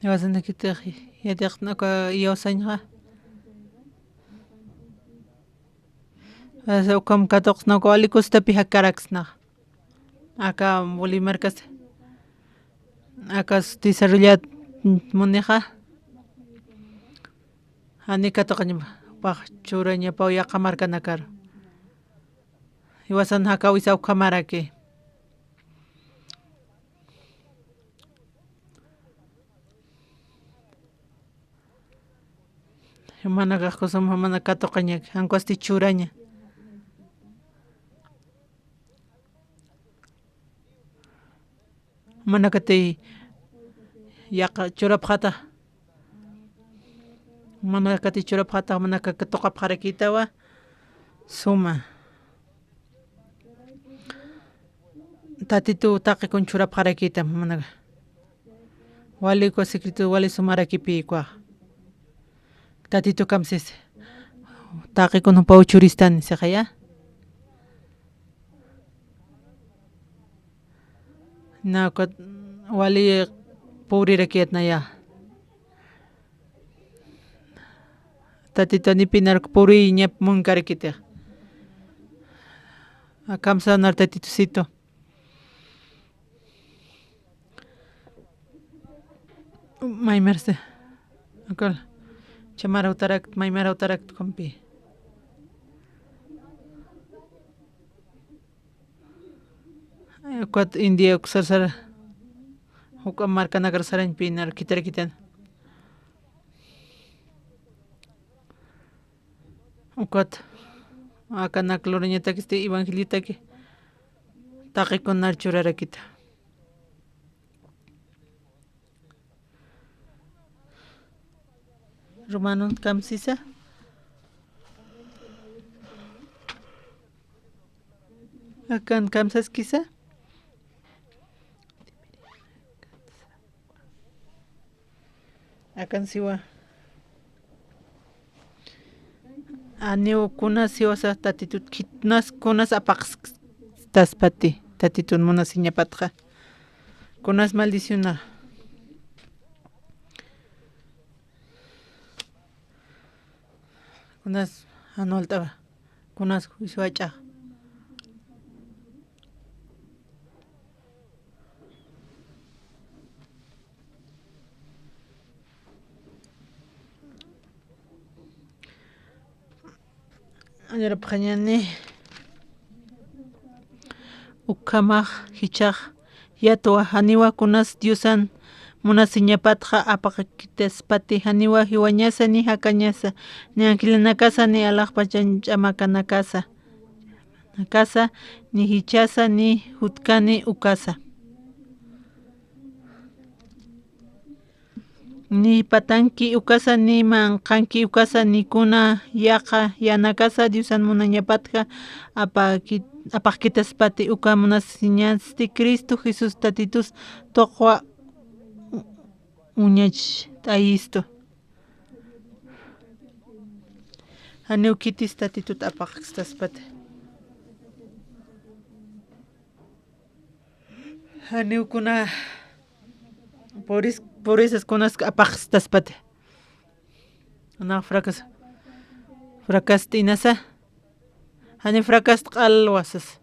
Iwasanakitix yatiqt'na uka iyawsañxa. Asa ukham katuqsna uka wali kustapi jakaraksna. Aka Bolimarkas, aka desarrollat munixa. Jani katuqaña, pax churañapaw yaqha markanakar. Iwasan jakawisa ukhamaraki. Jumanakax kusum, jumanak katuqañaki, jankusti churaña. Jumanakati yaqha churapxata. Jumanakati churapxata, jumanaka katuqapxarakitawa. Suma. Tatitu taqikun churapxarakita, jumanaka. Wali uka secreto, wali sumarakipï ukax. Tatitu kamsis. Taqikun jupaw churistani, sixaya. Na ukat wali pobrerakiyät naya. Tatitu janipï nar pobre ñap munkarakitix. Kamsa nar Tatitusitu. Maymarsa. Akal. Chamarawtarakt, maymarawtarakt kumpi. Ukat India uksar sara, juk'a markanakar sarañpï nar khitarakitan. Ukat akanak lurañatakisti evangeliotaki taqikun nar churarakita. Romanun kamsisa. Akan kamsaskisa. Akan siwa. Janiw kunas siwasa Tatitut khitnas kunas apaqstaspati, Tatitun munasiñapatxa. Kunas maldiciona. Kunas jan walt'awa, kunas juicio jach'a. Añarapxañani. Ukhamax jichhax yatwa, janiwa kunas Diosan munasiñapatxa apaqakitaspati, janiwa jiwañasa, ni jakañasa, ni angelanakasa, ni alaxpachan ch'amakanakasa, nakasa, ni jichhasa, ni jutkani ukasa. Ni patanki ukasa, ni manqanki ukasa, ni kuna yaqha yanakasa Diosan munañapatxa apaqki-, apaqkitaspati, uka munasiñasti Cristo Jesús Tatitus tuqwa u-, uñacht'ayistu. Janiw khitis Tatitut apaqstaspati. Janiw kuna puris-, purisas kunas apaqstaspati. Janiw fracas-, fracast'inasa. Janiw fracast'qalwasas.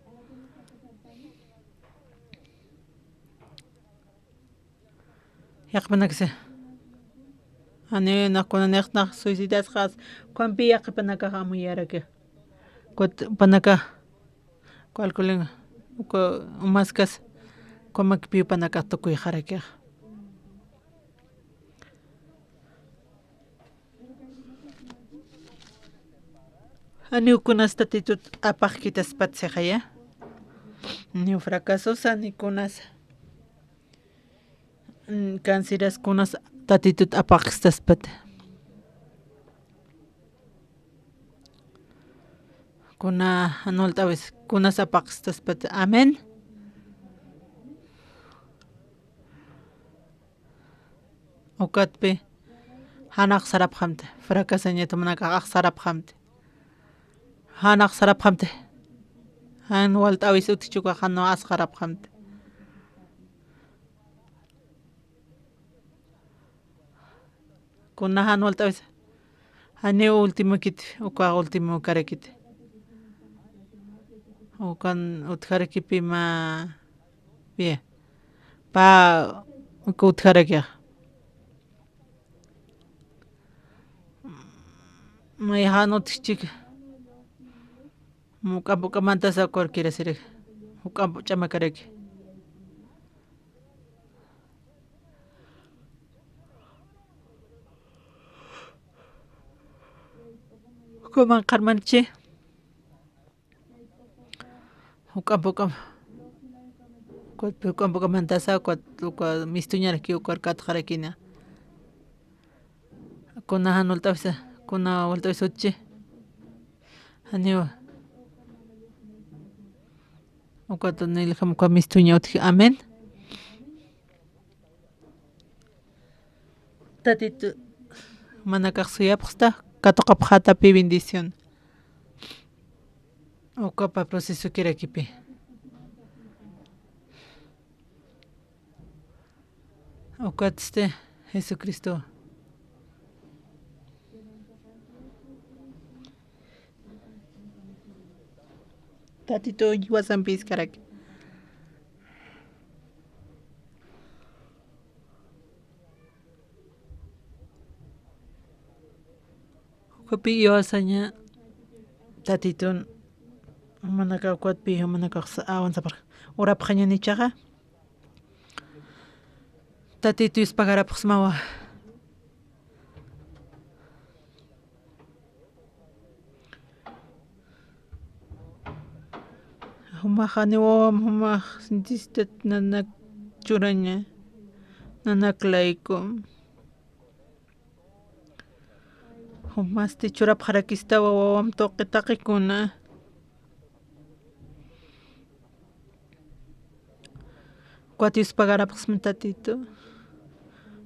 Yaqpanaksa. Janiw nax kuna nix nax suicidasxas, ukhampi yaqpanakax amuyaraki. Kut panaka, calculen, uka umaskas, ukhamakipiw panakax tukuyxarakixa. Janiw kunas Tatitut apaqkitaspat sixaya. Ni fracasosa, ni kunasa. Mm, canceras kunas Tatitut apaqstaspat. Kuna jan walt'awis kunas apaqstaspat. Amén. Ukatpi jan axsarapxamti, fracasañat munakax axsarapxamti. Jan axsarapxamti. Jan walt'awis utjchi ukax jan axsarapxamti. Kuna jan walt'awisa. Janiw ultimokit, uka ultimokarakit. Ukan utjarakipï mä, bien. Pä, uka utjarakixa. Mayjan utjchik. Juk'amp juk'amantasa cualquiera sirix. Juk'amp ch'amakaraki. Jukuman qharmanchi. Juk'amp juk'amp. Ukat juk'amp juk'amantasa, ukat, uka mistuñaraki, ukat katxarakina. Kuna jan walt'awisa, kuna walt'awisa utji. Janiwa. Ukat nilxam uka mistuña utji. Amén. Tatitu, manakax suyapxsta, katuqapxätapï bendición. Ukapa procesokirakipï. Ukatsti Jesucristo. Tatitu, jiwasampi jisk'araki. Ukapï jiwasaña Tatitun, jumanakax ukatpï, jumanakax avanzapxi. Urapxañäni jichhaxa. Tatitu yuspagarapxsmawa. Jumax janiw wawam, jumax necesidad nanak churaña, nanak laykum. Jumasti churapxarakistawa wawam tuqi taqikuna. Ukat yuspagarapxsma Tatitu.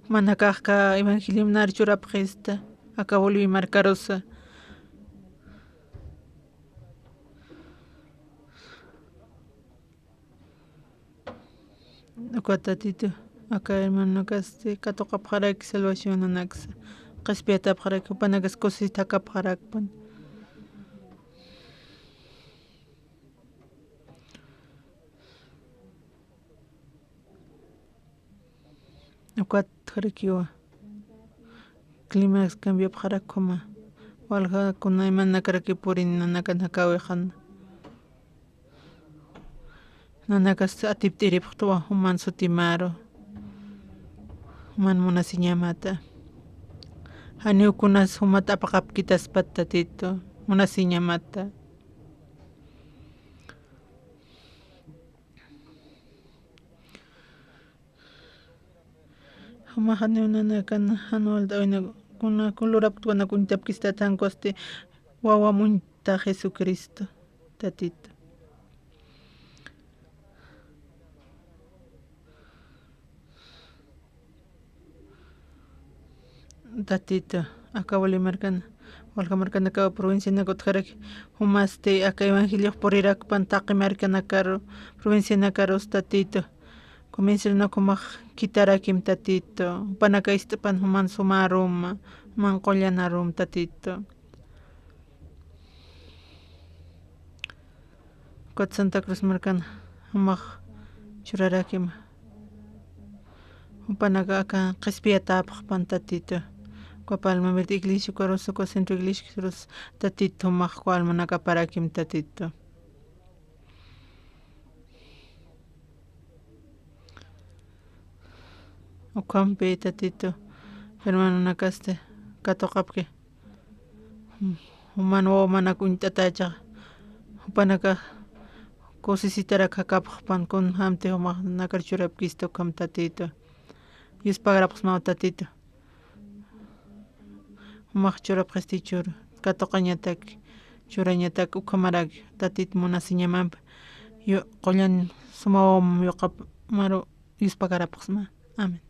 Manakax aka evangeliom nar churapxista, aka Bolivia markarusa. Ukat Tatitu, aka hermanonakasti katuqapxaraki salvación nanaksa. Qhispiyatapxaraki, jupanakas kusisita jakapxarakpan. Ukat utjarakiwa. Climax cambiapxarakuma. Walja kuna imanakarak purin nanakan jakawixan. Nanakas atipt'iripxtwa juman sutimaru. Juman munasiñamata. Janiw kunas jumat apaqapkitaspat Tatitu. Munasiñamata. Jumax janiw nanakan jan walt'awina kuna kulurapktuwa, nanak uñtapkistat, jan ukhasti wawam uñta Jesucristo, Tatitu. Tatitu, aka Bolivia markan, walja markanakaw provincianak utjaraki, jumasti aka evangeliox purirakpan taqi markanakaru, provincianakarus Tatitu, comercianak jumax khitarakim Tatitu, jupanaka ist'pan juman sumaruma, juman qullanarum Tatitu. Ukat Santa Cruz markan jumax churarakim. Jupanaka aka qhispiyatäpxpan Tatitu. Uka Palma Verde iglesia, ukarus uka centro iglesia, ukarus Tatitu jumax uka almanak aparakim Tatitu. Ukhampi Tatitu, hermanonakasti katuqapki. Juman wawamanak uñt'atächixa, jupanaka kusisitarak jakapxpan, kunjamti jumaxnakar churapkista ukham Tatitu. Yuspagarapxsmaw Tatitu. Jumax churapxisti churu, katuqañatak, churañatak ukhamarak Tatit munasiñamampi, yu-, qullan suma wawam yuqapxmaru yuspagarapxsma. Amén.